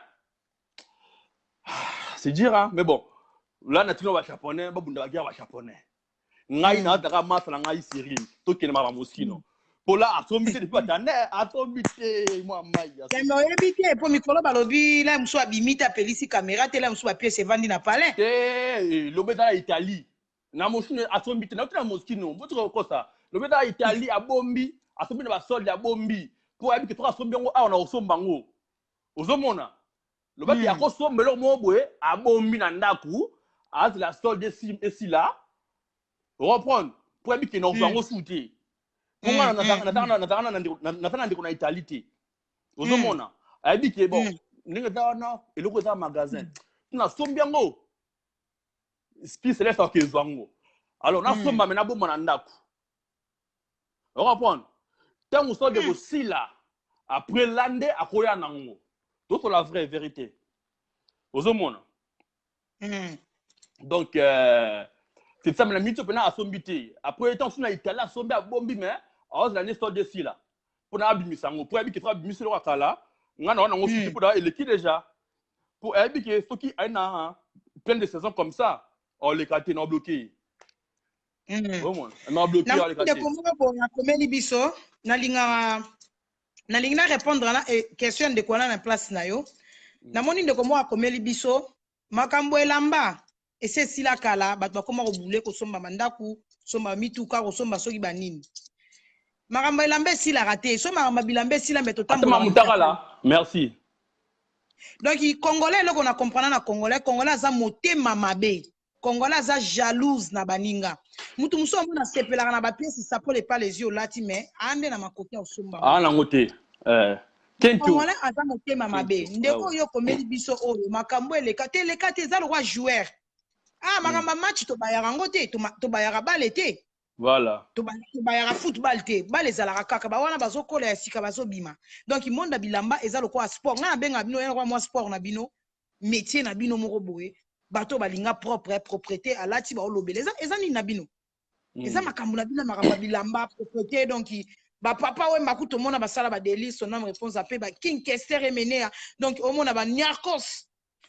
c'est dur, hein. Mais bon, là natina bajaponais babunda baguerre bajaponais. Ngai naataka masa na ngai Cyril, tokende makambo moskino mpo la asombi te depuis batande, asombi te mwa mai. Mais oyebi te, mpo mikolo balobi la mosusu abimi te, apelisi caméra te, la mosusu bapiese evandi na palin. Te, lobi eza na Italie na Moskino, asombi te. Nauti na Moskino, botika kokosa. Lobi eza na Italie, abombi, asombi na basolde, abombi mpo ayebi ke soki asombi yango awa na kosomba yango, ozomona, lobaki akosomba eloko moko boye, abombi na ndako, azela solde esila, reprendre, mpo ayebi ke na kozwa yango su te. Mpo nga naza na ndeko na Italie te, ozomona. Ayebi ke bon, ndenge eza wana, eloko eza magasin. Nasombi yango, Esprit Céleste akezwa yango. Alors nasomba, me nabomba na ndako. Ocomprendre? Ntango solde kosila, après la nde akoya nango. Tosola vraie vérité, ozomona? Donc c'est ça. Mais na miniti mpena asombi te. Après ntango so na Italie asombi, abombi, mais aozela nde solde esila mpona abimisa yango, mpo ayebi ke soki abimisi eloko ya kala, ngai na wana yango suki, mpo eleki déjà, mpo ayebi ke soki aye na plein de saison comme ça, oleka te na obloquer ye. Omona, na obloquer ye, aleka te. Ndeko moko boye akomeli biso. Nalingaka, nalingi na répondre na question ya ndeko wana na place na yo. Namoni ndeko moko akomeli biso: makambo elamba esi esila kala, bato bakóma kobule, kosomba bandako, kosomba mituka, kosomba soki banini. Makambo elamba esilaka te. So makambo ya bilamba esila, mbe totambola mutakala. Merci. Donc Congolais, eloko na comprendre na Congolais, Congolais aza motema mabe, Congolais aza jalouse na baninga. Mutu mosusu amona asepelaka na bapièces sapole epa les olati, mais aa nde na makoki ya kosomba. Aa nango te. Congolais aza motema mabe. Ndeko oyo okomeli biso oyo, makambo eleka te, eleka te. Eza lokwa joueur. Ah, makambo ya match, tobayaka yango te, tobayaka bale te. Tobayaka football te, bale ezalaka kaka. Bawana bazokola ya sika, bazobima. Donc monde ya bilamba eza lokola sport. Ngai nabengaka bino ya lokola mwa sport na bino, métier na bino moko boye. Bato balinga propre, propreté, alati, baolobela eza nini na bino? Eza makambo na bino, makambo ya bilamba, propreté. Donc bapapa oyo maku tomona basala badeli son âme repose ape, baking Kester Emenea, donc omona baniarcos.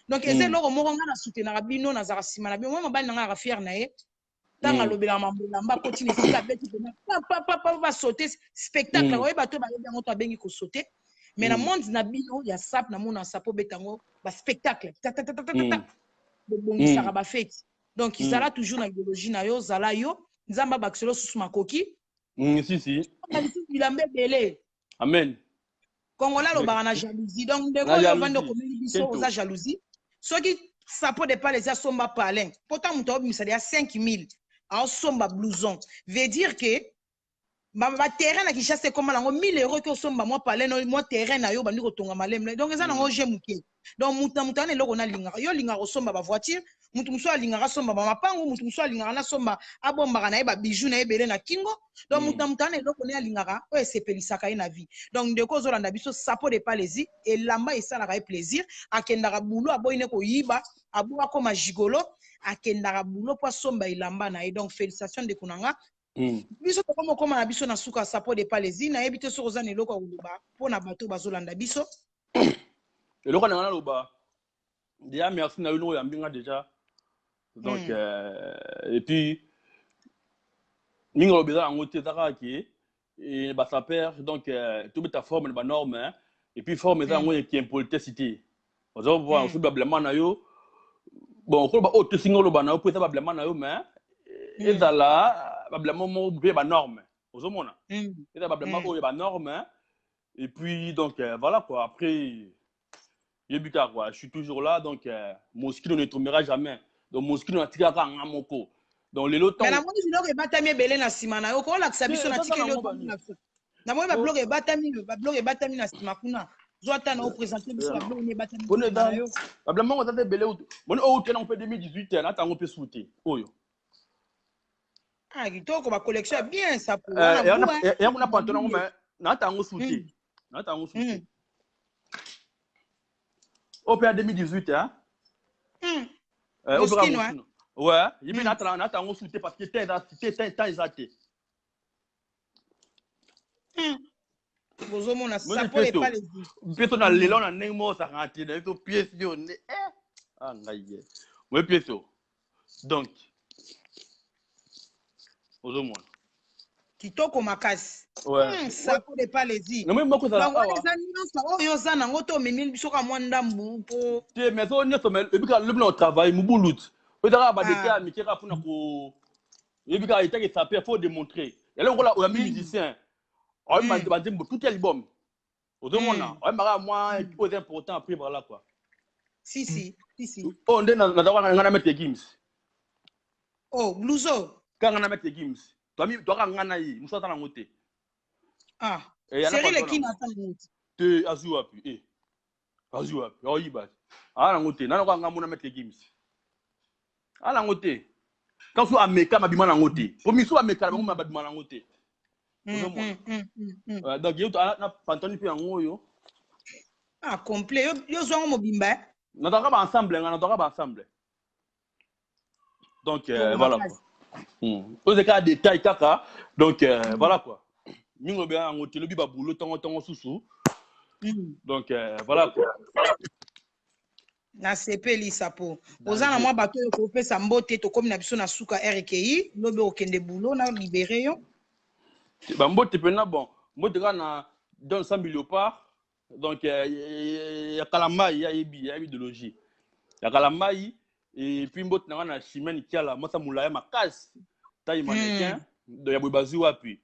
Donc eza eloko moko ngai nasoutenaka bino, nazalaka nsima na bino. Mwa mobali na ngai aka fier na ye ntango alobelaka mambo elamba, akoti na esika, abeti mpena papapapa, basaute, spectacle. Oyeba to bayebi yango to abengi kosaute. Mais na monde na bino ya sap, namona sapo obeta yango baspectacle tatatatata, bobongisaka bafeti. Donc zala toujours na idéologie na yo, zala yo. Nzambe abakisela osusu makoki. Si si. Lisusu bilamba ebele. Amen. Congolais alobaka na jalousie. Donc ndeko oyo ovandi okomeli biso, oza jalousie. Soki Sapo de Pale eza somba palin, mpo ntango moto aobimisa deya 5000 aosomba blouson, veut dire que baterrain na Kinshasa ekóma nango 1000 euro, ke osomba mwa palin, mwa terrain na yo, bandi kotonga malembe. Donc eza nango je moke. Donc moto na moto ana eloko nalingaka. Yo olingaka kosomba bavoiture, moto mosusu alingaka asomba bamapangu, moto mosusu alingaka nasomba, abombaka na ye babiju na ye ebele na kingo. Donc moto na moto ana eloko ne alingaka oyo esepelisaka ye na vie. Donc ndeko ozolanda biso, Sapo de Palesi, elamba esalaka ye plaisir. Akendaka bulo, aboyi ne koyiba, aboyi akoma gigolo, akendaka bulo mpo asomba elamba na ye. Donc félicitation, ndeko na nga. Biso tokoma okoma na biso na suka. Sapo de Palesi, nayebi te soki oza na eloko ya koloba mpo na bato bazolanda biso. Eloko na nga naloba déjà, merci na yo ndenge oyambi nga déjà. Donc et puis mingi aloba eza yango te, eza kaka ke basaper. Donc tobeta forme na banorme, et puis forme eza yango eki impolitesse te. Oza osobi babilamba na yo, bon, okoloba oyo tosinga oloba na yo mpo eza babilamba na yo, mais ezala babilamba moko mpe banorme. Ozomona, eza babilamba oyo ya banorme. Et puis donc voilà quoi. Après yebi kaka quoi, je suis toujours là. Donc Moskino ne tombera jamais. Donc Moskino natikaka nga moko. Donc lelo ntango namoni biloko ebatami ebele na nsima na yo, kolakisa biso na tikeli. Namoni babiloko ebatami, babiloko ebatami na nsima kuna. Zwa ata na oprésente biso babiloko ni ebatami na yo. Babiloko moko eza ebele. Moni oyo te, nango mpe 2018, nata yango mpe su te oyo. Ah, kitoko, bacollection ya bien, Sapo. Yango na pantalon yango, mais nata yango su te, nata yango su te. Oyo mpe ya 2018, hein. Moschino, ouais, ye mpe nata yango su te parce que temps eza te. Bozomona, Sapo epale. Mpe to na lelo na ndenge moko osakaka te na ye to pièce yo nde ah ngai ye moye pièce o. Donc ozomona. Kitoko makasi. Ouais. Sapo de Palesi. Namoni moko ezala awa. Awa eza nyonso oyo oza nango to omemeli biso kaka mwa ndambu mpo te? Mais so nyonso, mais ebika lobi na otravaille mobulu ti oyo eza kaka badétail ya mike kaka mpona ko yebi kaka etaki saper. Faut démontrer yalo lokola oyambi musicien, oyambi banzembo tout album, ozomona, oyambaka mwa oyo eza important. Après voilà quoi. Si si si si. Oyo nde naza wana nga na Maître Gims. Oh, blouson. Kaka nga na Maître Gims, toaka nga na ye, mosu aza nango te. Ah, Cyril Ekina ata nango te? Azwi wapi? Azwi wapi? Aoyiba te. Aa nango te. Nana kwa ngambo na Maître Gims. Aa nango te. Tanso ameka mabima nango te. Po misu ameka na bango mabima nango te. Ozomona. Donc yo na pantani pe yango oyo. Ah complet yo yo zwango mobimba eh. Nataka ba ensemble nga nataka ba ensemble. Donc voilà quoi. Oyo eza kaka détail kaka donc voilà quoi. Mingi olobela yango te lobi ba boulot tongo tongo susu. Donc voilà quoi. Nasepeli sapo oza na mwa bato oyo kopesa mbote tokomi na biso na suka rki lobi okende boulot na libere yo. Ba mbote pena bon mbote kaka na Don Sambi Léopard donc ya Kalambayi ya yebi ya idéologie ya Kalambayi et puis mbote na nga na Chimène Kiala mwasa mulaya makasi taille mannequin donc ya boye bazwi wapi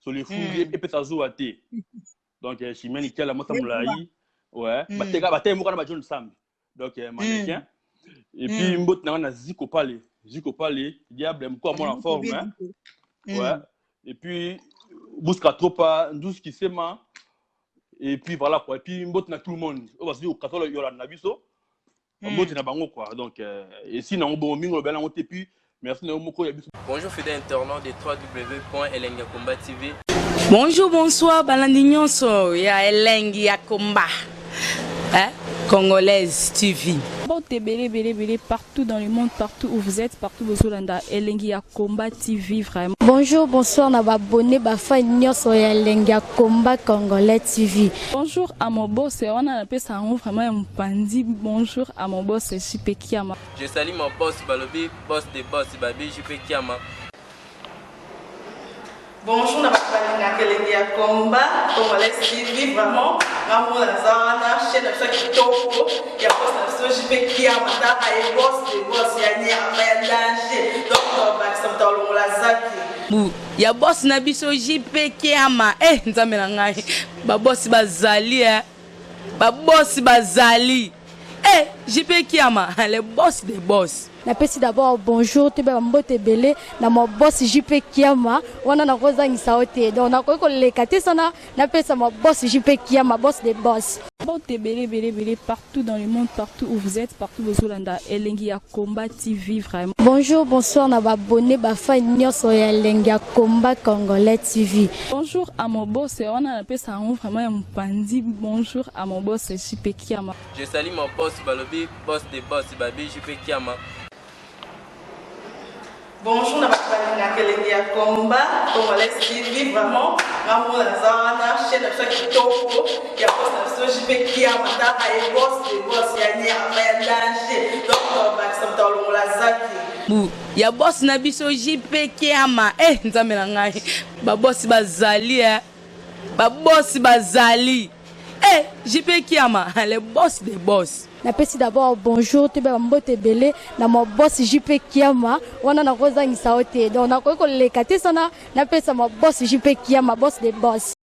so le fungi epesa zuwa te donc Chimène Kiala mwasa mulayi ouais bateka bateka moko na ba John Sambi donc mannequin et puis mbote na nga na Ziko Pale Ziko Pale diable moko amona forme hein? Ouais et puis Bouska Tropa Ndus Kisema et puis voilà quoi et puis mbote na tout le monde oyo bazali kokatola yolanda na biso mbote na bango quoi donc esi nango bongo mingi olobela nango te puis merci na yo moko ya biso. Bonjour fidèles internautes de www.elengiyakomba TV. Bonjour, bonsoir, balandi nyonso ya Elengi ya Komba. Hein? Congolaise TV. Mbote ebele ebele ebele partout dans le monde, partout où vous êtes, partout bozolanda Elengi ya Combat TV vraiment. Bonjour, bonsoir na ba abonné ba fan nyonso ya Elengi ya Combat Congolais TV. Bonjour à mon boss, wana napesa yango vraiment ya mopanzi. Bonjour à mon boss JP Kiama. Je salue mon boss balobi boss de boss babi JP Kiama. Bonjour na bato balingaka Elengi ya Combat Congolais TV vraiment ngamona naza wana chaîne na biso ya kitoko ya boss na biso JP Kiama taka ye boss de boss ya nyama ya danger donc tobakisa moto alongola zaki Bu ya boss na biso JP Kiama eh nzambe na ngai ba boss bazali eh ba boss bazali eh JP Kiama le boss de boss. Napesi d'abord bonjour toyeba ba mbote ebele na ma boss JP Kiama wana nakozangisa yo te donc nakoki koleka te sana napesa ma boss JP Kiama boss de boss. Mbote ebele ebele ebele partout dans le monde, partout où vous êtes, partout bozolanda Elengi ya Combat TV vraiment. Bonjour, bonsoir na ba abonné ba fan nyonso ya Elengi ya Combat Congolais TV. Bonjour à mon boss, wana napesa yango vraiment ya mopanzi. Bonjour à mon boss JP Kiama. Je salue mon boss balobi boss de boss babi JP Kiama. Bonjour na bato balingaka Elengi ya Combat Congolais TV vraiment ngamona naza wana chaîne na biso ya kitoko ya boss na biso JP Kiama taka ye boss de boss ya nyama ya danger donc tobakisa moto alongola zaki. Bu ya boss na biso JP Kiama eh nzambe na ngai ba boss bazali eh ba boss bazali eh JP Kiama le boss de boss. Napesi d'abord bonjour toyeba ba mbote ebele na ma boss JP Kiama wana nakozangisa yo te donc nakoki koleka te sana napesa ma boss JP Kiama boss de boss.